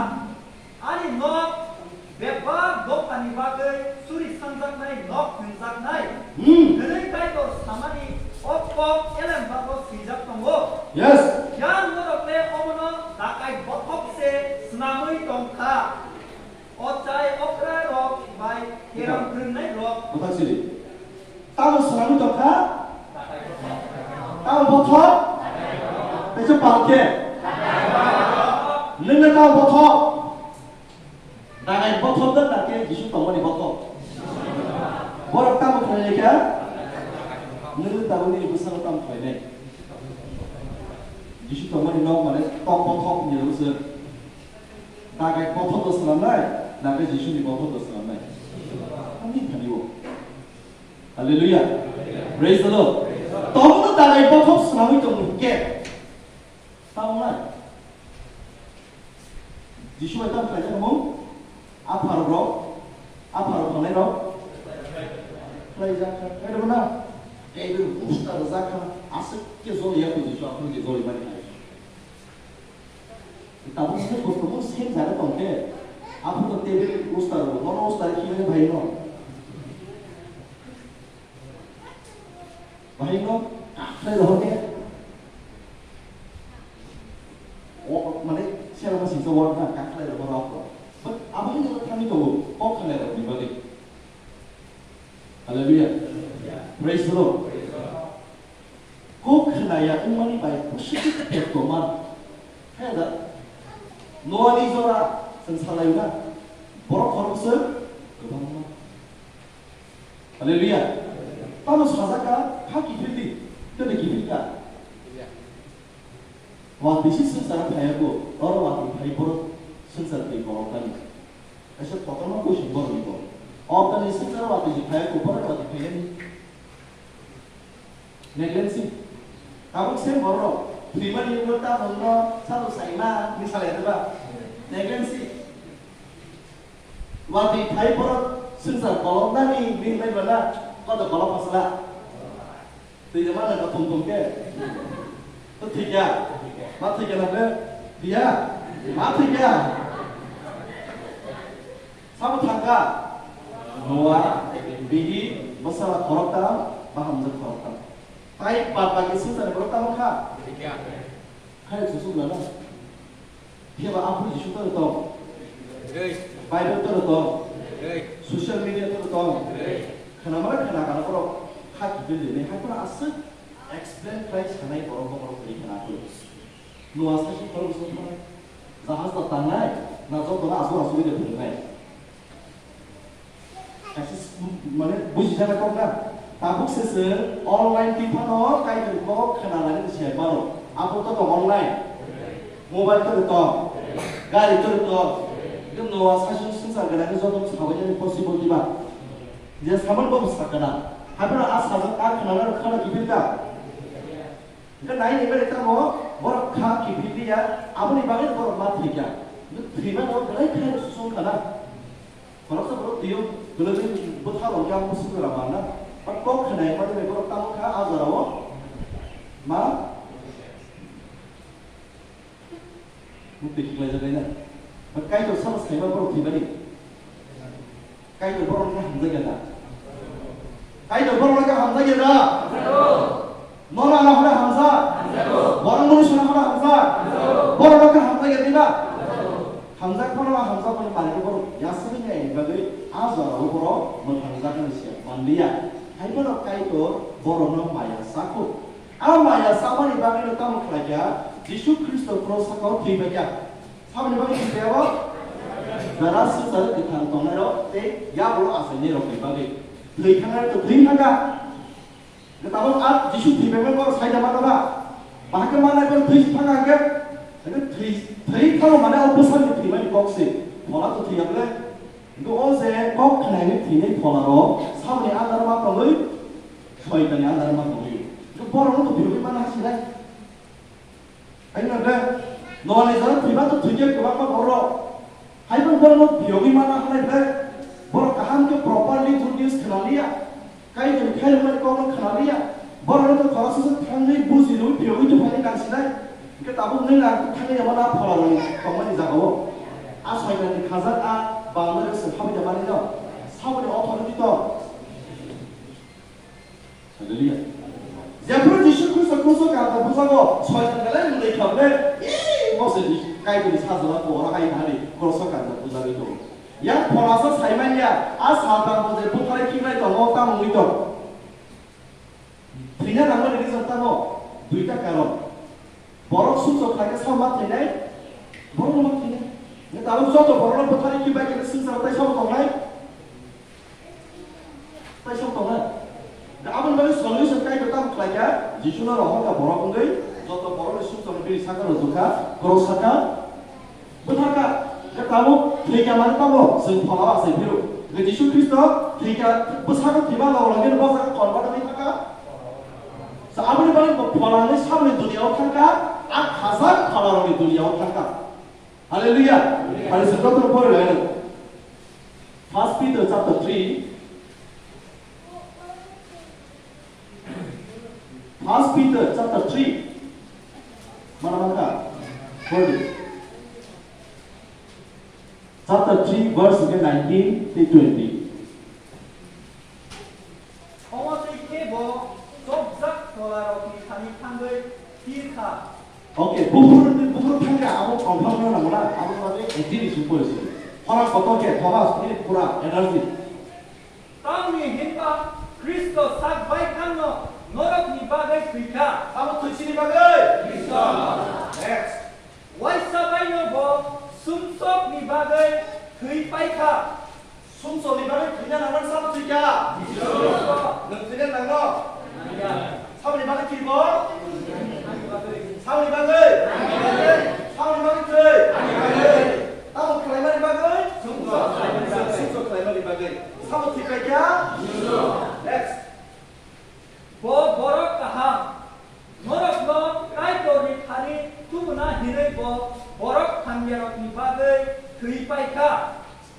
"Ani nok bebak dophani bagwi suri sangjaknai nok hwnjaknai." Hmm. Hwnwi Kaitor samani o kok elem bago swijak tongo. Yes. Yang norok le omono dakai bothop se swnamwi tong kha. O chai okra rok bai keram kwrwngnai rok. Buthak siri. Tamo swnamwi tong kha? Tamo bothop? Teisa pal khe? Nwng le tamo bothop? Dagai bothop da, da khe Jisu tongmani bothop. Borok tamo khlai lai kha? Nwng tabukni bwskango tamo khlai nai? Jisu tongmani nok mane tok bothop hinwi rw se. Dagai bothop do swnamnai, na khe Jisu ni bothop do swnamnai? Ani thani o. Hallelujah. Praise the Lord. Tamo no dagai bothop swnamwi tong khe. Tamo nai. Jisu bai tamo khlai jak mung? Aphar rok, aphar rok khlai rok. Khlai jak kha. Khlai rok na. Ei, poster jak kha. Aswk khe joli ya Jisu, aphuru khe joli mani hai. Tabuk se kosto mo sem jaga tong khe. Aphuru to table poster rok, nono poster khe bhai no. Bahai no, kakhwlai rohor khe, o, mane, sera ma singsa word na, kakhwlai rohor rok. But abo hai no thani tongo, kok khanai rok ni bagwi. Hallelujah. Praise the Lord. Kok khnaya wngmani bai kusu khe tongma. Khe da, Noani jora chwng salai na, borok khoroksa kwbangma. Hallelujah. Tamo sajak kha, kha kiphil di, tei kiphil kha. Watwi se swngcharo phaiyago, oro watwi phai borok swngchar twi koloknani. Kaisa kotorma question borokni bo. Obtani swngcharo watwi se phaiyago, borok watwi phaiyani. Neglensi. Tabuk se borok, thwimani ulo ta hwnno, salo saima, ni salai rwba. Neglensi. Watwi phai borok swngchar koloknani, bini bai bana, koto kolok masala. Twi de mana ka thum thum ke. To thik ya. Ma thik ya na be? Biya. Ma thik ya. Sabo thangka. Noa, bihi, bwsala khoroktham, bahamjwk khoroktham. Tai bad baki swngchar borok tamo kha. Khai susuk lana. Phiya ba aphuru Jisu toro tong. Bible toro tong. Social media toro tong. Khwnamara khwna kana borok ha kiphil rinai, hai phano aswk explain khlai sanai borok, borok ri khwna phuru. Noa saisi khorok bwswk thangnai. Jahaj da tangnai, na jotono aswk aswk bai phunuknai. Kaisa s-, mane bujijaknai kok na. Tabuk se chwng online twi phano Kaitor kok khwnalani se mano. Abo to tong online. Mobile to tong. Gari to tong. Ekdom Noa saisi swngchar gwnangwi joto sabainani possible diba. Je samani bo sakana. Haphano a sajak a khwnalani khana kiphil ka. Hingke nai ni bere tamo borok kha kiphil ya, aboni bagwi borok ma thwikha. Hingke thwimano belai khe susung khana. Khoroksa borok twiyo belai bwtharo hingke ang kusuk jora manna. Ba kok khwnai mani bai borok tamo kha a jorao ma Mukti khiklai jagai na. Ba Kaitor sabo saiba borok thwibani. Kaitor borok no hamjakya da. Kaitor borok no hamjakya da. Nono ano hana hamjak. Borok munu sana hana hamjak. Borok no hamjakya diba. Hamjak phano hamjak phano mari borok yasini ni bagwi a jora o borok mwthangjaknani siya manliya. Hai phano Kaitor borok no maya sakho. A maya samani bagwi no tamo khlaikha, Jisu Khristo cross sakao thwibaikha. Samani bagwi thwibaiyabo? Jara swngcharo kwthang tongnairok tei yagulo achainairokni bagwi. Thwi thangnairok to thwi thangkha. Tabuk a Jisu thwibaimani borok saida mano ba? Bahai khe manai borok thwi thangkha hwnkhe? Hwnkhe thwi, thwi thangma mane o bwsakni thwimani kok se. Phola to thwiya bwle? Hwnkhe o je kok khnaini thwinai pholaro samani andaro ma tongwi, soitani andaro ma tongwi. Hwnkhe borokno to phiyogwi mana hasinai. Haino de, Noani jora thwiba to thwikhe kwbangma borok. Haibo borokno phiyogwi mana halai de, borok kaham khe properly good news khnaliya. Kaitor khairokmani kokno khnaliya, borokno to khoroksa se thangwi buji rwui phiyogwi tongmani nangsinai. Hwnkhe tabuk nwng ang thangwi yamano a pholarokni tongmani jagao. A soitanni khajak a banglairok se habwi tongmani no. Saboni authority to. Hallelujah. Jephru Jisu Khristo kruso kanta bujago, soitan belai mwnwi khamle, ee, mose Jisu Kaitorni sajla ko ora hai thani kruso kanta bujagwi tongo. Yang pholasa saimanya, a Satan bo je butharwi khiklai tongo, tamo wngwi tong. Thwina nangmani reason tamo duita karon. Borok sumsok khlaikhe sao ma thwinai, borok ma thwinai. Nang tabuk joto borokno butharwi khibai khe swngcharo tai sao tongnai? Tai sao tongnai? Da aboni bagwi solution kaitor tamo khlaikha, Jisuno rohorkha borok wngwi, joto borokni sumsokno bini saka rwjwkha, cross saka. Bwthakha, khe tabuk thwikha mani tamo chwng pholao achai phiro. Hwnkhe Jisu Khristo thwikha, bwsakhe thwiba logo loge bo jaga convert wngwi thangkha. Sa aboni bagwi bo pholani samni duniya-o thangkha, a khajak pholarokni duniya-o thangkha. Hallelujah. Hallelujah. First Peter chapter three. First Peter chapter three. Mana mangkha? Verse. Chapter three, verse nineteen to twenty. Omo twi khe bo chopjak pholarokni thani thangwi thir kha. Okay, buphurni buphur thangkha, abo confirm no nangla, abo bagwi eighteen issue policy. Khorang kotor khe Thomas ni pura energy. Tamni hinba Khristo sak bai thangno norokni bagwi thwikha. Abo thwisini bagwi? Khristo. Next. Waisa baino bo sumsokni bagwi thwi paikha. Sumsokni bagwi thwina nangmani sabo thwikha? Jisu. Saboni bagwi? Saboni bagwi thwi? Tamo khlaimani bagwi? Sumsok khlaimani bagwi. Sabo thwi paikha? Next. Bo borok kaham. Norokno Kaitorni thani tubuna hinwi bo borok hamyarokni bagwi thwi paikha.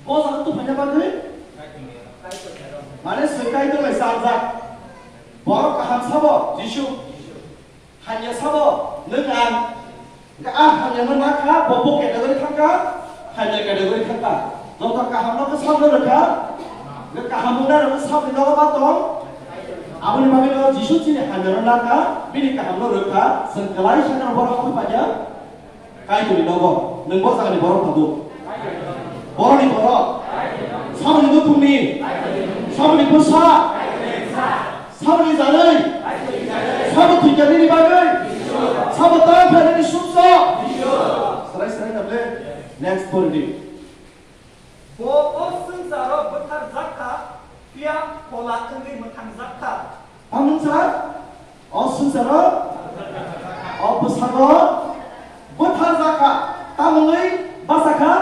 Bo jaga tubuna bagwi? Mane swkai tongwi sajak. Borok kaham sabo Jisu. Hamya sabo nwng ang. Hwnkhe a hamyano nakha, bo, bo category thangkha, hamya category thangkha. Joto kahamno khe sabno rwkha, hwnkhe kaham wngnai rokno sabni nogo ma tong. Aboni bagwino Jisu chini hamyano nakha, bini kahamno rwkha, chwng kwlai sakno borok habwi paikha. Kaitorni nogo, nwng bo jagani borok tabuk. Borokni borok. Saboni nukhungni. Saboni bwsa. Saboni jarwi. Sabo thwikanini bagwi. Sabo tang phainani sumsok. Sarai sarai nable. Next point di. Bo o swngcharo bwtharjak kha, phiya phola wngwi mwthangjak kha. Tamungsa, o swngcharo, o bwsago bwtharjak kha. Tamungwi basa kha?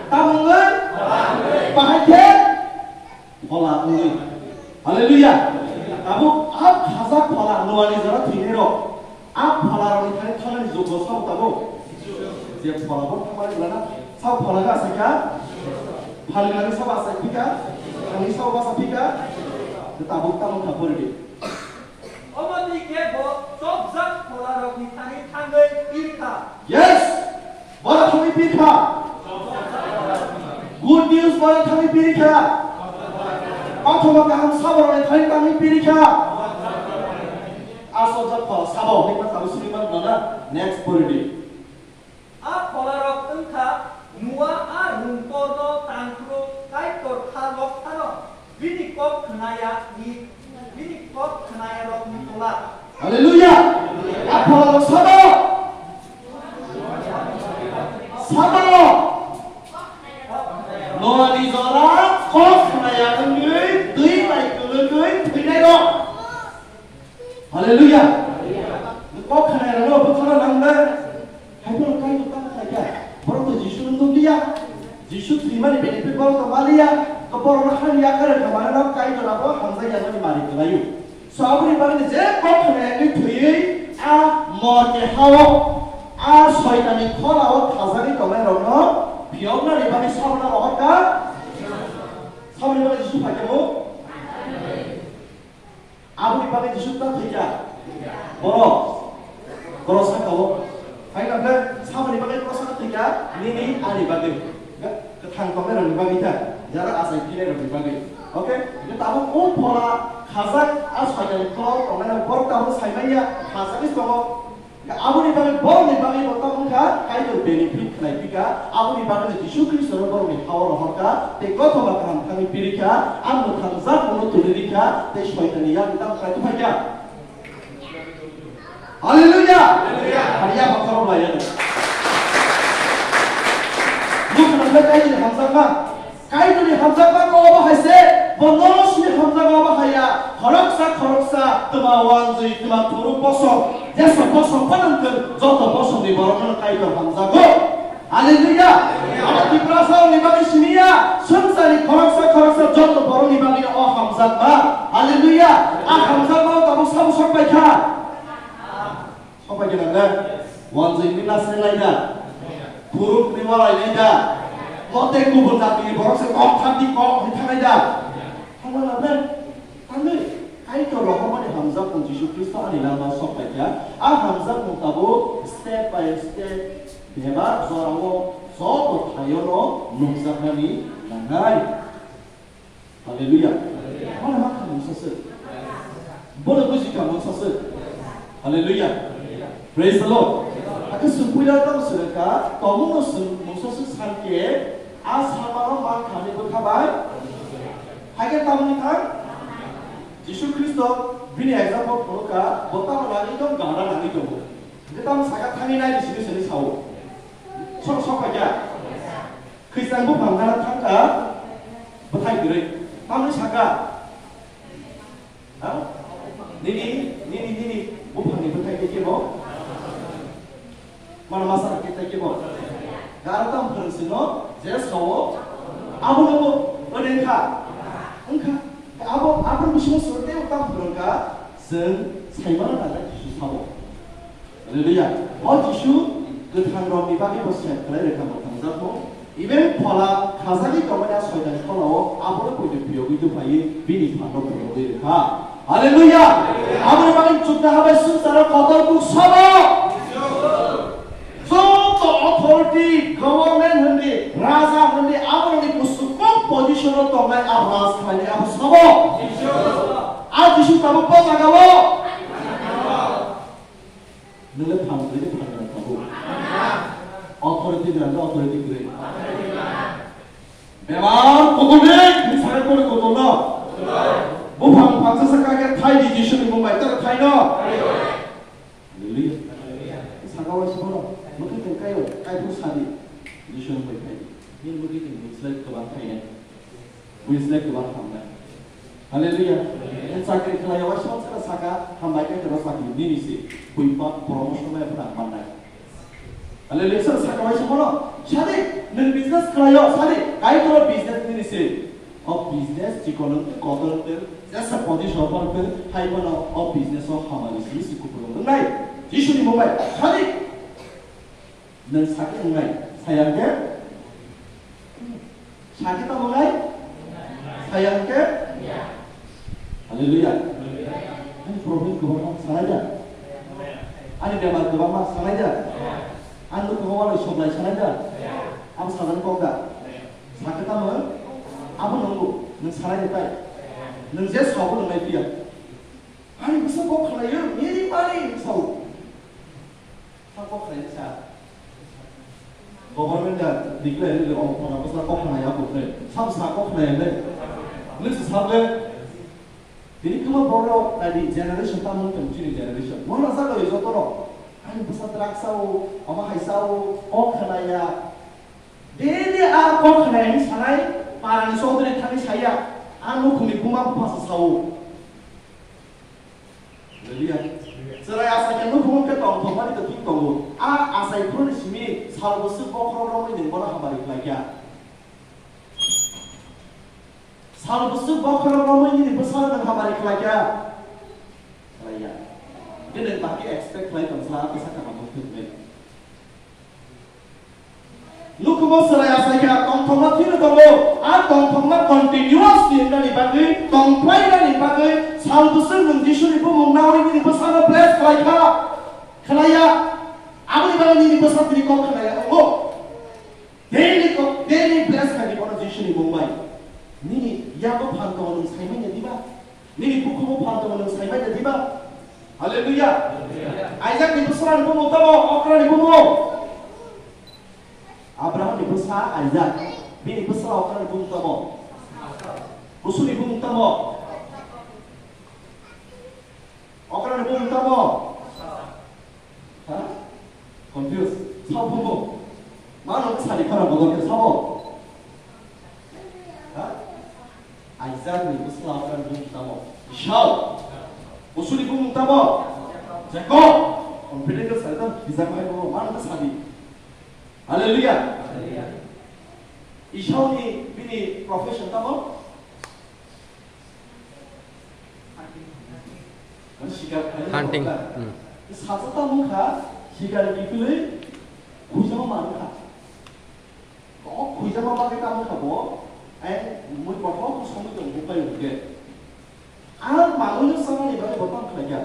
Tamungwi? Bahai khe phola wngwi. Hallelujah. Tabuk a khajak phola Noani jora thwinairok. A pholarokni thani thangnani jogbo sabo tabuk? Je pholabo thangmani wlana, sabo phola khe asai kha? Phalikani sabo asai phika? Thangwi sabo basa phika? Je tabuk tamo kha pori di. Omo twi khe bo chopjak pholarokni thani thangwi pir kha. Yes! Bora thangwi pir kha. Good news bora thangwi pir kha. Kothoma kaham saborokni thani thangwi pir kha. Aswk jak phola sabo hwnwi ma tabuk simi man mano. Next pori di. A pholarok wng kha Noa a rungtorno tangphuru Kaitor kha lok phano bini kok khnaya ni, bini kok khnayarokni tola. Hallelujah! A pholarok sabo. Sabo. Noani jora kok khnaya wngwi twi bai kwlwngwi thwinairok. Hallelujah. Kok khnai rano bwkhano nang na. Hai bono kai bo tamo khlai kha. Borok to Jisu no nukliya. Jisu thwimani benefit borok to maliya. To borok no hani yakar kha mane no kai to rabo hamjak ya mani mari kwlaio. So aboni bagwi je kok khnai ni thwiwi a morke hao a soitani kholao thajagwi tongnai rokno phiyoknani bagwi sabona rohor kha. Saboni bagwi Jisu phai kha bo. Aboni bagwi Jisu ta thwikha. Borok. Borok saka o. Hai khe saboni bagwi borok saka thwikha. Nini ani bagwi. Kwthang tongnai rokni bagwi ta. Jara achai phinai rokni bagwi. Okay? Hwnkhe tabuk o phola khajak a soitani kholao tongnai rok borok tabuk sai manya khajagwi tongo. Aboni bagwi borokni bagwi bo tamo wngkha Kaitor benefit khlai phikha, aboni bagwi Jisu Khristo no borokni hao rohorkha, tei kothoma kaham thangwi pirikha, ang mwthangjak mungno twi rikha, tei soitani yakni tamo khlai tongphaikha. Hallelujah! Hallelujah! Hallelujah! Bo khorok lai ya. Bo khorok lai Kaitorni hamjakma. Kaitorni hamjakma kok obo hai se, bo nono simi hamjakma obo hai ya, khoroksa khoroksa, twma wanjwi, twma thuruk bosong, jesa bosong phano wng thung, joto bosongni borokno Kaitor hamjago. Hallelujah! Abo Tiprasarokni bagwi simi ya, swngcharni khoroksa khoroksa joto borokni bagwi o hamjakma. Hallelujah! A hamjakma o tabuk sabo sok pai kha. Sopai gana le, wanjwi ni na se lai da, phuruk ni walai lai da, mote kubun jati ni borok se kok thang di kok ni thangai da. Thangma na le, thangwi, Kaitor rohormani hamjakmung Jisu Khristo ani lama sopai kha, a hamjakmung tabuk step by step bebak jorao joto thaio no nukjaknani nangnai. Hallelujah. Bono ma kha mungsa se. Bono buji kha mungsa se. Hallelujah. Praise the Lord. Ake sumpuila tamo sirka, tomuno sum mungsa se sanke, a samano ma kha ni bwkha bai. Hake tamni thang? Jisu Khristo bini example phunukha, bo tamo nangwi tong, gana nangwi tongo. Hake tamo saka thangwi nai di sini sini sao. Sok sok kha kya? Khristan buphang gana thangkha bwthai kwrwi. Tamni saka, ha? Nini, nini, nini Mano masa khe tai kebo. Gara tam phwrwng sino je sao abo no bo ode kha. Wngkha abo abo bisingo soro tei tam phwrwng kha, chwng saimano nang Jisu sabo. Hallelujah. O Jisu kwthang rok ni bagwi bo sep khlai rwkha bo thangjakmo. Even phola khajagwi tongmani a soitan pholao abono poito phiyogwi tubphaiwi bini phanno phunugwi rwkha. Hallelujah! Aboni bagwi chuknoha bai swngcharo kotor kuk sabo. Joto authority, government hwnwi, raja hwnwi, aborokni bwswk kok position o tongnai a raj khlainai abo sabo. A Jisu tabuk bo jagao. Nwng le phan kwrwi de phan rang tabuk. Authority rang de authority kwrwi. Bemar kutung de, ni sare kore kutung no. Buphang phangsa sa kake thai di Jisu ni mung bai tar thai no. Hallelujah. Saka wa siboro, mukhe teng kayo, kai bu sadi. Jisu ni mung bai thai di. Ni mukhe teng ni slai kwbang thai ne. Buislai kwbang hamnai. Hallelujah. Nwng chakri khlai ya waisa waisa saka hambai khe kebo chakri nini se. Bui pa promotion mai phra mannai. Hallelujah. Sir saka waisa bono. Sadi nwng business khlai yo sadi. Kai kro business nini se. O business chikon nwng kotor nwng jesa position pon nwng hai bono o business o hamari simi si kupulung nai. Jisu ni mung bai. Sadi. Nwng sakhe wngnai, saya hwnkhe? Sakhe tamo wngnai? Saya hwnkhe? Hallelujah. Ani problem kwbangma sanai da? Ani bemar kwbangma sanai da? Ani nukhungo walai soblai sanai da? Abo sajani kok da? Sakhe tamo? Abo nwngo, nwng sanai de tai. Nwng je sabo nwngnai phiya. Ani bwsa kok khwlaio, miri mari sao. Sa kok khlai sa. Government da declare le o phone ko sa kok khlai ya ko khlai. Sam sa kok khlai le. Ni sa sa le. Tini kuma borok na di generation ta mun tong chini generation. Mo na sa ko yo toro. Ani bwsa drugs sao, ama hai sao, kok khlai ya. Daily a kok khlai ni sanai, parani sodri thani saya. A nukhungni buma bupha sa sao. Hallelujah. Chwrai asai khe nukhung khe tongthokmani kwthwng tongo. A asai phuruni simi sal bwswk bokhorok romwi nwng bono hamari khlai kha. Sal bwswk bokhorok romwi nini bwsano nwng hamari khlai kha. Khlai ya. Bini baki expect khlai tong sa, a kisa kaham wng thwk. Nukhungo chwrai asai kha, tongthokma phino tongo. A tongthokma continuous ni hwnani bagwi, tongphlainani bagwi, sal bwswk nwng Jisuni bumung nawi nini bwsano bless khlai kha, khlai ya. Aboni bagwi nini bwsa tini kok khlai ya tongo. Daily kok, daily bless khlai di bono Jisuni mung bai. Nini yago phan tongo nwng sai manya diba? Nini bukhugo phan tongo nwng sai manya diba? Hallelujah. Isaac ni bwsarani bumung tamo, okra ni bumung. Abraham ni bwsa Isaac. Bini bwsa okra ni bumung tamo. Busu ni bumung tamo. Okra ni bumung tamo. Ha? Confuse. Sabo. Mano sadi khara bodol ke sabo. Ha? Isaac ni bwsla okra ni bumung tamo. Esau. Busu ni bumung tamo. Jacob. Confident ke sadi tam Isaac hai bo. Mano sadi. Hallelujah. Esau ni bini profession tamo. Hunting. Hmm. Sacha tamo kha, sikar kiphilwi khuijama manu kha. Kok khuijama bagwi tamo kha bo, ai mui kothok khe songwi tong buphai hwnkhe. Ang manwi no sanani bagwi bo tamo khlai kha.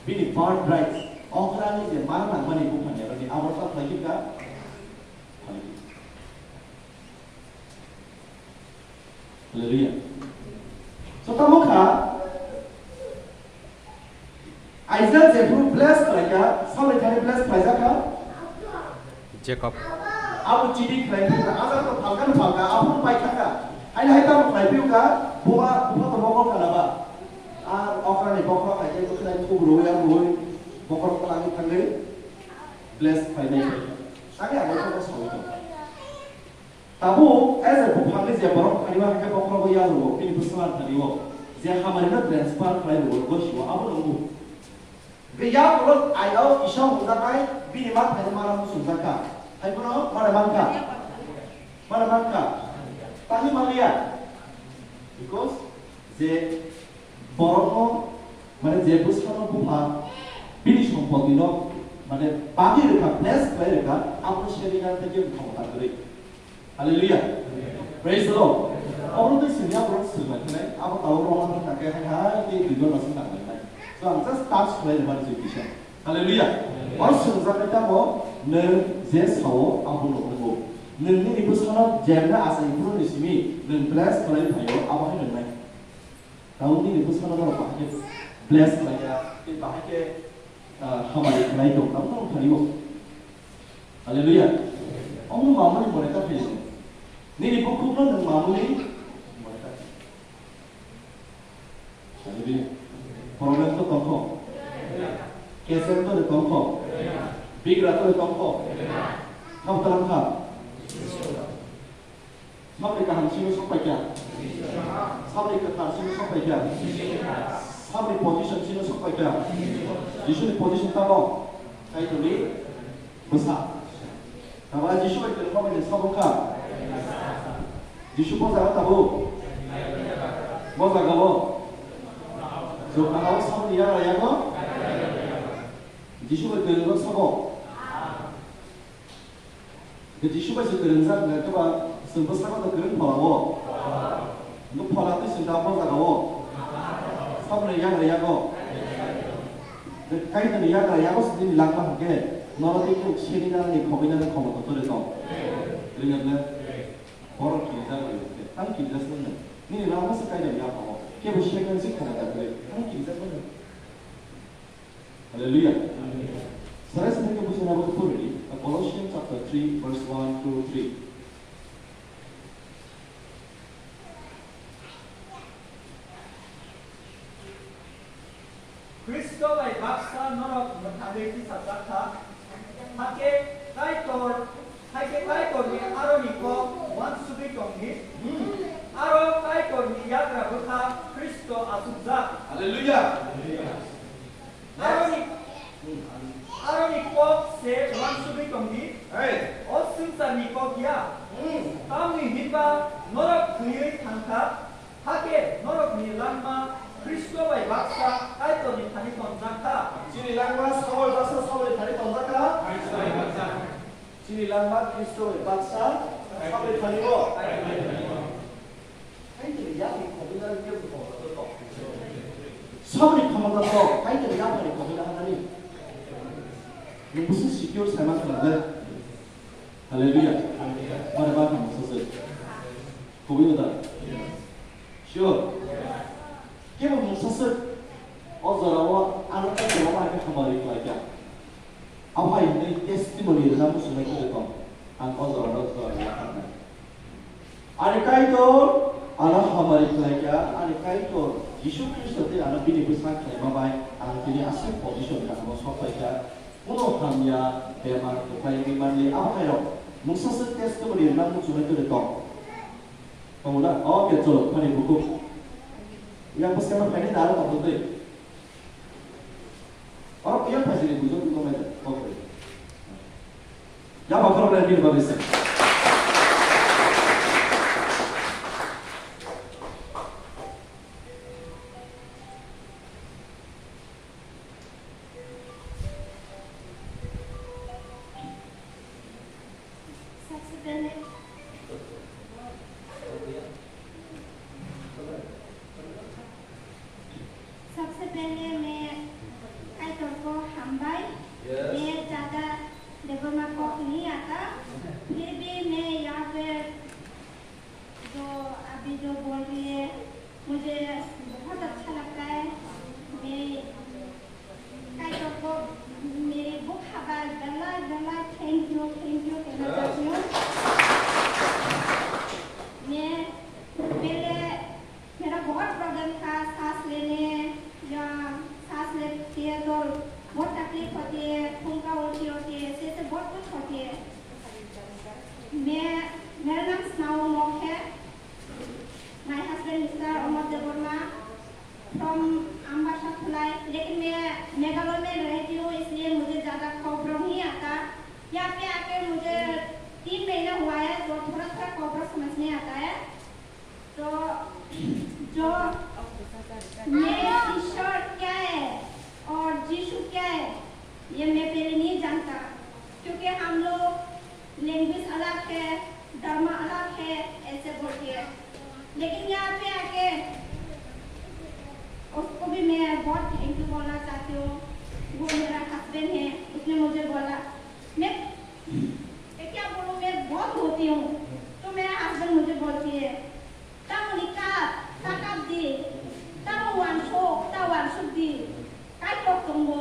Bini birthright, okrani je man nangmani buphani aroni abo tamo khlai kha. Hallelujah. So tamo kha, Isaac jephru bless khlai kha, salai thani bless khlai jak kha. Jacob. Abo chini khlai kha, ajar to phalka no phalka, abo pai kha kha. Haino hai tamo khlai phiu kha, buma, buma to bokol kha na ba. A okra ni bokol khai khe bwkhlai thubru ya bui, bokol khlai thangwi bless khlai nai. Tani abo to sawi to. Tabuk, as a buphangni je borok thani o, hakhe bokhorogo yago, bini bwsla thani o, je hamari no transfer khlai rwo, gosio, abo nungo. Khe yagulo ayao kisa hwnjaknai bini ma phaino mano muchungjak kha. Hai bono mano man kha. Mano man kha. Tani manliya. Because je borokno, mane, je bwsano bupha bini sompotino, mane, bagwi rwkha, bless khlai rwkha, abo senior tei bini khomota kwrwi. Hallelujah. Praise the Lord. Obo tei sini abo rok swrwng lai khlai, abo tabuk rok wngkha khe hai hai tei dui jon rok swrwng lai khlai. So ang just touch khlai rwmani jodi kisa. Hallelujah. O swrwngjaknai tamo nwng je sao abo no wngo. Nwng nini bwsano jemna achai phuru ni simi nwng bless khlai phaio abo hai nwngnai. Tamo nini bwsano norok bahai khe bless khlai ya, tei bahai khe, ah, hamari khlai tong, tamo norok thani o. Hallelujah. Omo mamani mone ta phai. Nini bukhukno nwng mamani mone ta. Hallelujah. Problem to tongkho. Kesem to tongkho. Bigra to tongkho. Kham talang kha. Sabri kaham sino sok paikha. Sabri kwthar sino sok paikha. Sabri position sino sok paikha. Jisuni position tamo. Kaitorni bwsa. Tabra Jisu bai kwrwngma bai sabo kha. Jisu bo jaga tabo. Bo jaga bo. Jokna hao sabri yagra yago. Jisu bai kwrwngma sabo. Hwnkhe Jisu bai se kwrwngjak hwnkhe ba chwng bwskango to kwrwng phola o. Hwnkhe phola twi chwng da bo jaga o. Saboni yagra yago. Hwnkhe Kaitorni yagra yago se nini langma hwnkhe nono tei khe seni nani khogwi nani khomota torwi tong. Ringya le. Borok kirijak bai hwnkhe. Ang kirijak se nini langma se Kaitorni yagra o. Kebo sekang se khomota kwrwi. Ang kirijak bai. Hallelujah. Sarai sarai khe buchina bo phuruni, Colossians chapter three, verse one to three. Khristo bai baksa norok mwthangwi tisajak kha, hakhe Kaitor Hakhe Kaitorni aroni kok uansugwi tongdi. Hmm. Aro Kaitorni yagra bwkha Khristo achukjak. Hallelujah. Aroni, hmm, aroni kok se uansugwi tongdi. Hey. O swngcharni kok ya. Hmm. Tamni hinba norok thwiwi thangkha. Hakhe norokni langma Khristo bai baksa Kaitorni thani tonjak kha. Chini langma Saul baksa Saulni thani tonjak kha. Chini langma Khristo bai baksa Saulni thani o. Kaitorni yakni khobila khe bukhoma to. Saulni khomota to, Kaitorni yakni khobila hanani. Nung busi secure sama khala le. Hallelujah. Mare ba khama sase. Kubui da? Sure. Kebo mungsa swk o jorao ano kaitor ma khe hamari khlaikha. Aphai hwnwi testimony rwna muchungnai khe tong. Ang o jorao jora rwna thangkha. Ani Kaitor ano hamari khlaikha, ani Kaitor Jisu Khristo tei ano bini bwsa khlaima bai ang tini aswk position kahamo sok phaikha. Kuno hamya bemar kwplai wngwi manli, abo hai rok mungsa swk testimony rwna muchungnai khe tong. Tongmona, okay, cholo, phani buku. Yang bwskang no phaini naro tongtwi. Oro yang phai sini bujo, bujo mai da, okay. Yang bakhor lai bil babise. सबसे पहले, सबसे पहले मैं Kaitor ko hambai, मैं ज्यादा Debbarma kok ni ata, फिर भी रहती हूँ, इसलिए मुझे ज्यादा कोकबरम नहीं आता। यहाँ पे आके मुझे तीन महीना हुआ है, तो थोड़ा थोड़ा कोकबरम समझ में आता है। तो जो मेरे ईश्वर क्या है और यीशु क्या है, ये मैं पहले नहीं जानता, क्योंकि हम लोग लैंग्वेज अलग है, धर्म अलग है, ऐसे बोलती है। लेकिन यहाँ पे आके उसको भी मैं बहुत थैंक यू बोलना चाहती हूँ। वो मेरा हस्बैंड है, उसने मुझे बोला, मैं, मैं क्या बोलूँ, मैं बहुत रोती हूँ। तो मेरा हस्बैंड मुझे बोलती है, "Tamoni ka, kakap di, tamo wansuk, ta wansuk di, Kaitor tongbo,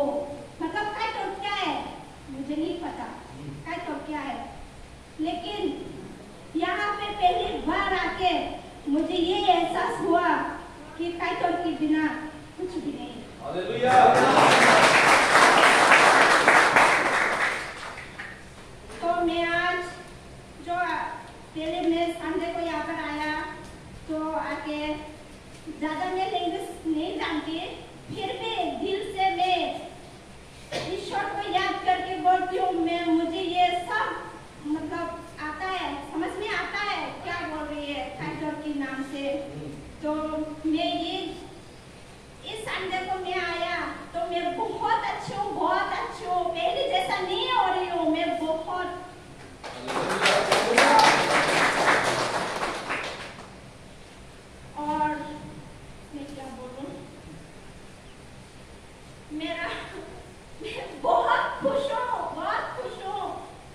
matlab Kaitor kya hai?" मुझे नहीं पता Kaitor kya hai, लेकिन यहाँ पे पहली बार आके मुझे ये एहसास हुआ कि Kaitor के बिना कुछ भी नहीं। हालेलुया। तो मैं आज जो पहले मैं संडे को यहाँ पर आया, तो आके ज़्यादा मैं लैंग्वेज नहीं जानती, फिर भी दिल से मैं ईश्वर को याद करके बोलती हूँ। मैं, मुझे ये सब मतलब आता है, समझ में आता है क्या बोल रही है Kaitor के नाम से। तो मैं ये इस संडे को मैं आया तो मैं बहुत अच्छी हूँ, बहुत अच्छी हूँ, पहले जैसा नहीं हो रही हूँ मैं, बहुत। और मैं क्या बोलूँ, मेरा, मैं बहुत खुश हूँ, बहुत खुश हूँ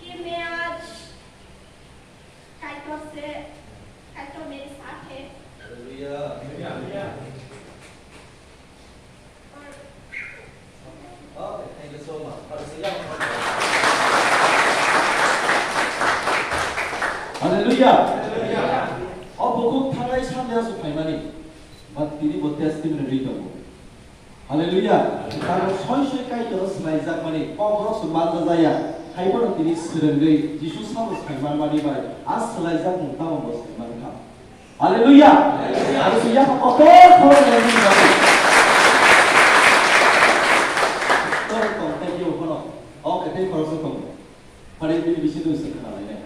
कि मैं आज Kaitor se, Kaitor mere saath hai. Hallelujah. Hallelujah. Okay, thank you so much. Hallelujah. Hallelujah. Hallelujah. O bukhuk thangnai Sunday o se phaimani. But tini bo testimony rwi tongo. Hallelujah. Tamo soi soi Kaitor swlaijakmani kok rok se manjajaya. Haiphano tini swrwngwi Jisu sabo sai manmani bai a swlaijakmung tamo bo sai mankha. Hallelujah. Hallelujah. Aro se yapha kotor khorok rwngwi rwngwi. Tor tong tei yo phano. O kwtwi khoroksa tongo. Phari bini bisingo se khna lainai.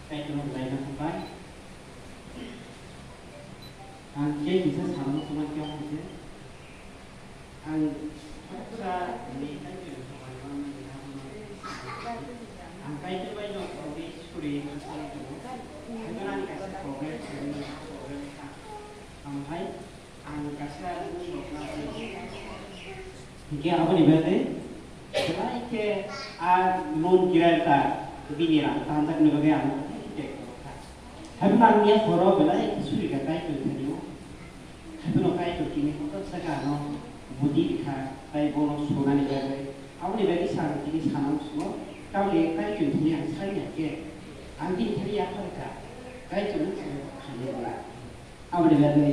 Kaitorno belai no hambai. Ang khe kisa salmo swmai khe hwn khe, ang kisa ni Kaitorno hambai ma, ang Kaitor bai no tongwi suri swmai tongo. Haiphano ani kaisa problem, problem kha. Ang hai Ang kaisa rokna hwnkhe aboni bagwi belai khe a loan kirai ta bini rang tanjakni bagwi ang belai khe kha. Haiphano ang ya horo belai khe suri kha Kaitor thani o. Haiphano Kaitor tini kotor saka ano budi rikha tai bono sunani bagwi. Aboni bagwi sa ang tini sana muchungo tamni Kaitor thani ang sani ya khe ang bini thani yapha rikha Kaitorno khamya. Aboni bagwi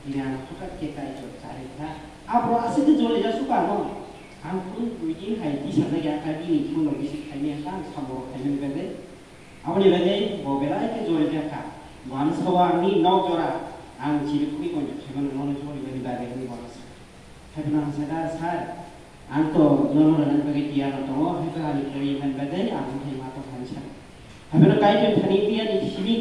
tini ang hwnkha khe Kaitor charwi kha. Aphuru aswk khe joli jak suka ano. Ang phuru duidin hai tisajak ya kha bini phone rok receive khaimani kha ang samung rok khaimani bagwi. Aboni bagwi bo belai khe joli jak kha. Bo ano sao ani nok jora ang chini phuri konjo khaimani nono joli mani bagwi hwnwi bono sa. Haiphano ang sakha, "Sir, ang to nono rwnani bagwi tiyar no tongo, haiphano ani poriman bagwi ang wngthai ma tongthani sir." Haiphano Kaitor thani tiyar ni simi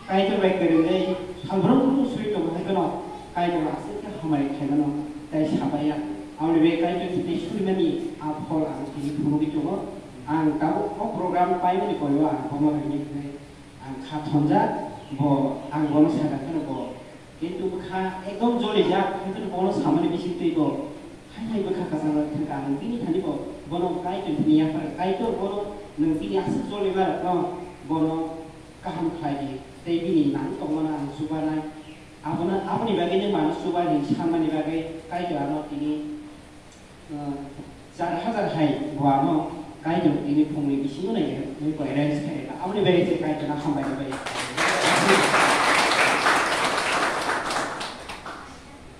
Kaitor bai kwrwngwi salbrum brum suri tongo, haiphano Kaitor aswk khe hamari khaimano tei sabaiya. Aboni bagwi Kaitor thani surimani a phol ang tini phunugwi tongo. Ang tabuk o program paimani poriwo ang bono rini hwnwi ang kha thonjak, bo ang bono sakha phano bo kintu bwkha ekdom jolijak, haiphano bono samani bisingtwi bo hai hai bwkha kwchangma thangkha. Ang bini thani bo bono Kaitor thani yaphar, Kaitor bono nwng bini aswk jolimarokno bono kaham khlai di tei bini nang tongmano ang chubanai. Abono, aboni bagwino mano chubai hwnwi sanmani bagwi Kaitor ano tini Char hajar hai bo ano Kaitor tini phungni bisingo nai nai bai rai se khairokha. Aboni bagwi se Kaitorno hambai bai.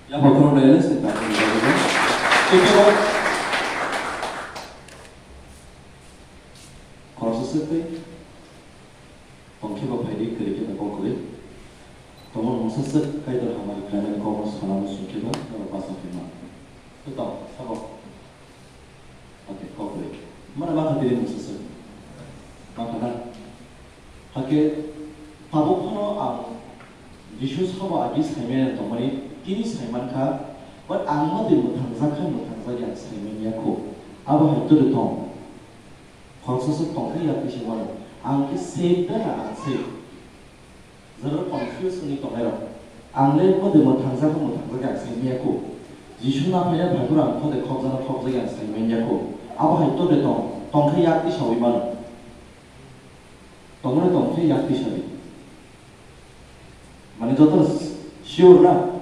Yapha khoroknwi se Kaitorni bagwi. Tei kebo khoroksa se tei tongkhe bo phaidi Khe kok kwrwi. Tongmani mungsa swk Kaitor hamari khlaimani kokno sanani sungkhe ba norok bachang khe ma. Tei tong, sabo. Hakhe kok kwrwi. Mano ma kha tini mungsa swk. Ma kha na? Hakhe tabuk phano ang Jisu sabo agi saimanya tongmani tini saimankha, but ang motwi mwthangjak kha, mwthangjak ya saimanya kho. Abo hai tongwi tong. Khoroksa swk tongkhe yak tisa wano. Ang khe save da na unsaved? Jora confuse wngwi tongnairok. Ang le mode mwthangjak, mwthangjak ang saimanya kho. Jisu na phaina phaiphuru ang khode khokjano khokjak ang saimanya kho. Abo hai tode tong, tongkhe yak tisawi mano. Tongmani tongkhe yak tisawi. Mane joto sure na?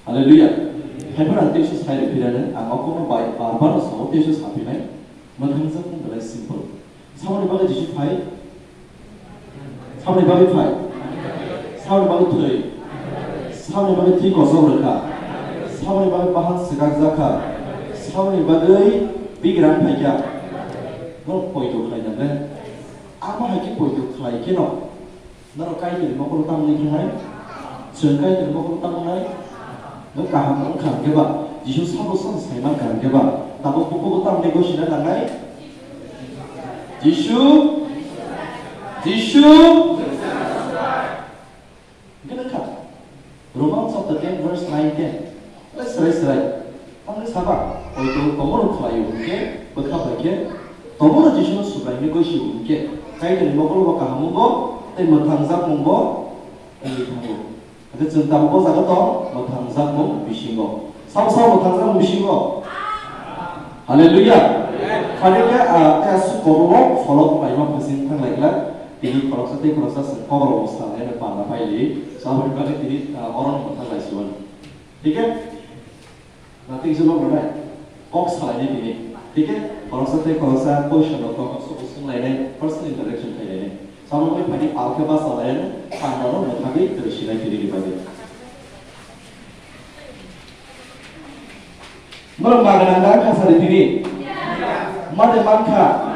Hallelujah. Haiphano ang teisa sai rw phirano, ang o kokno bai bar bar sao teisa saphinai. Mwthangjak wng belai simple. Saboni bagwi Jisu phai? Saboni bagwi phai? Saboni bagwi thwi? Saboni bagwi thwi kosok rwkha? Saboni bagwi bahang swkakjakha? Saboni bagwi bigrang phaikha? Norok poito khlai nang le? Amo hai khe poito khlai kheno. Norok Kaitorni mokol tamo ni khe hai? Chwng Kaitorni mokol tamo nai? Nwng kaham wng kha hwnkhe ba, Jisu sabo song saiman kha hwnkhe ba, tabuk bukugo tamo ni gosina nangnai? Jisu, Jisu. Hwnkhe nwng kha? Romans chapter ten verse nine ten. Belai swrai swrai. Tamni saba, poito tongmoro khlaio hwnkhe bwkha bai khe tongmoro Jisuno Subraiyungni goi sio hwnkhe Kaitorni mokol bo kaham wngo tei mwthangjakmung bo wngwi thango. Hakhe chwng tabuk o jaga tong mwthangjakmung bisingo. Sabo sabo mwthangjakmung bisingo. Hallelujah. Phani khe, ah, tei aswk kobo folok laima phaising thang lai glak. Tini khoroksa tei khoroksa chwng kokrok bo salai no panda pai li. Saboni bagwi tini, ah, oro no mwthang lai si mano. Thik khe? Na tei se lok rwnai. Kok salai ni tini. Thik khe? Khoroksa tei khoroksa question rok kok kok swk swng lai nai, personal interaction khai lai nai. Saboni bagwi phani pal khe basa lai no, panda no mwthagwi twi sinai tini ni bagwi. Norok magana wngkha sari tini? Made mankha?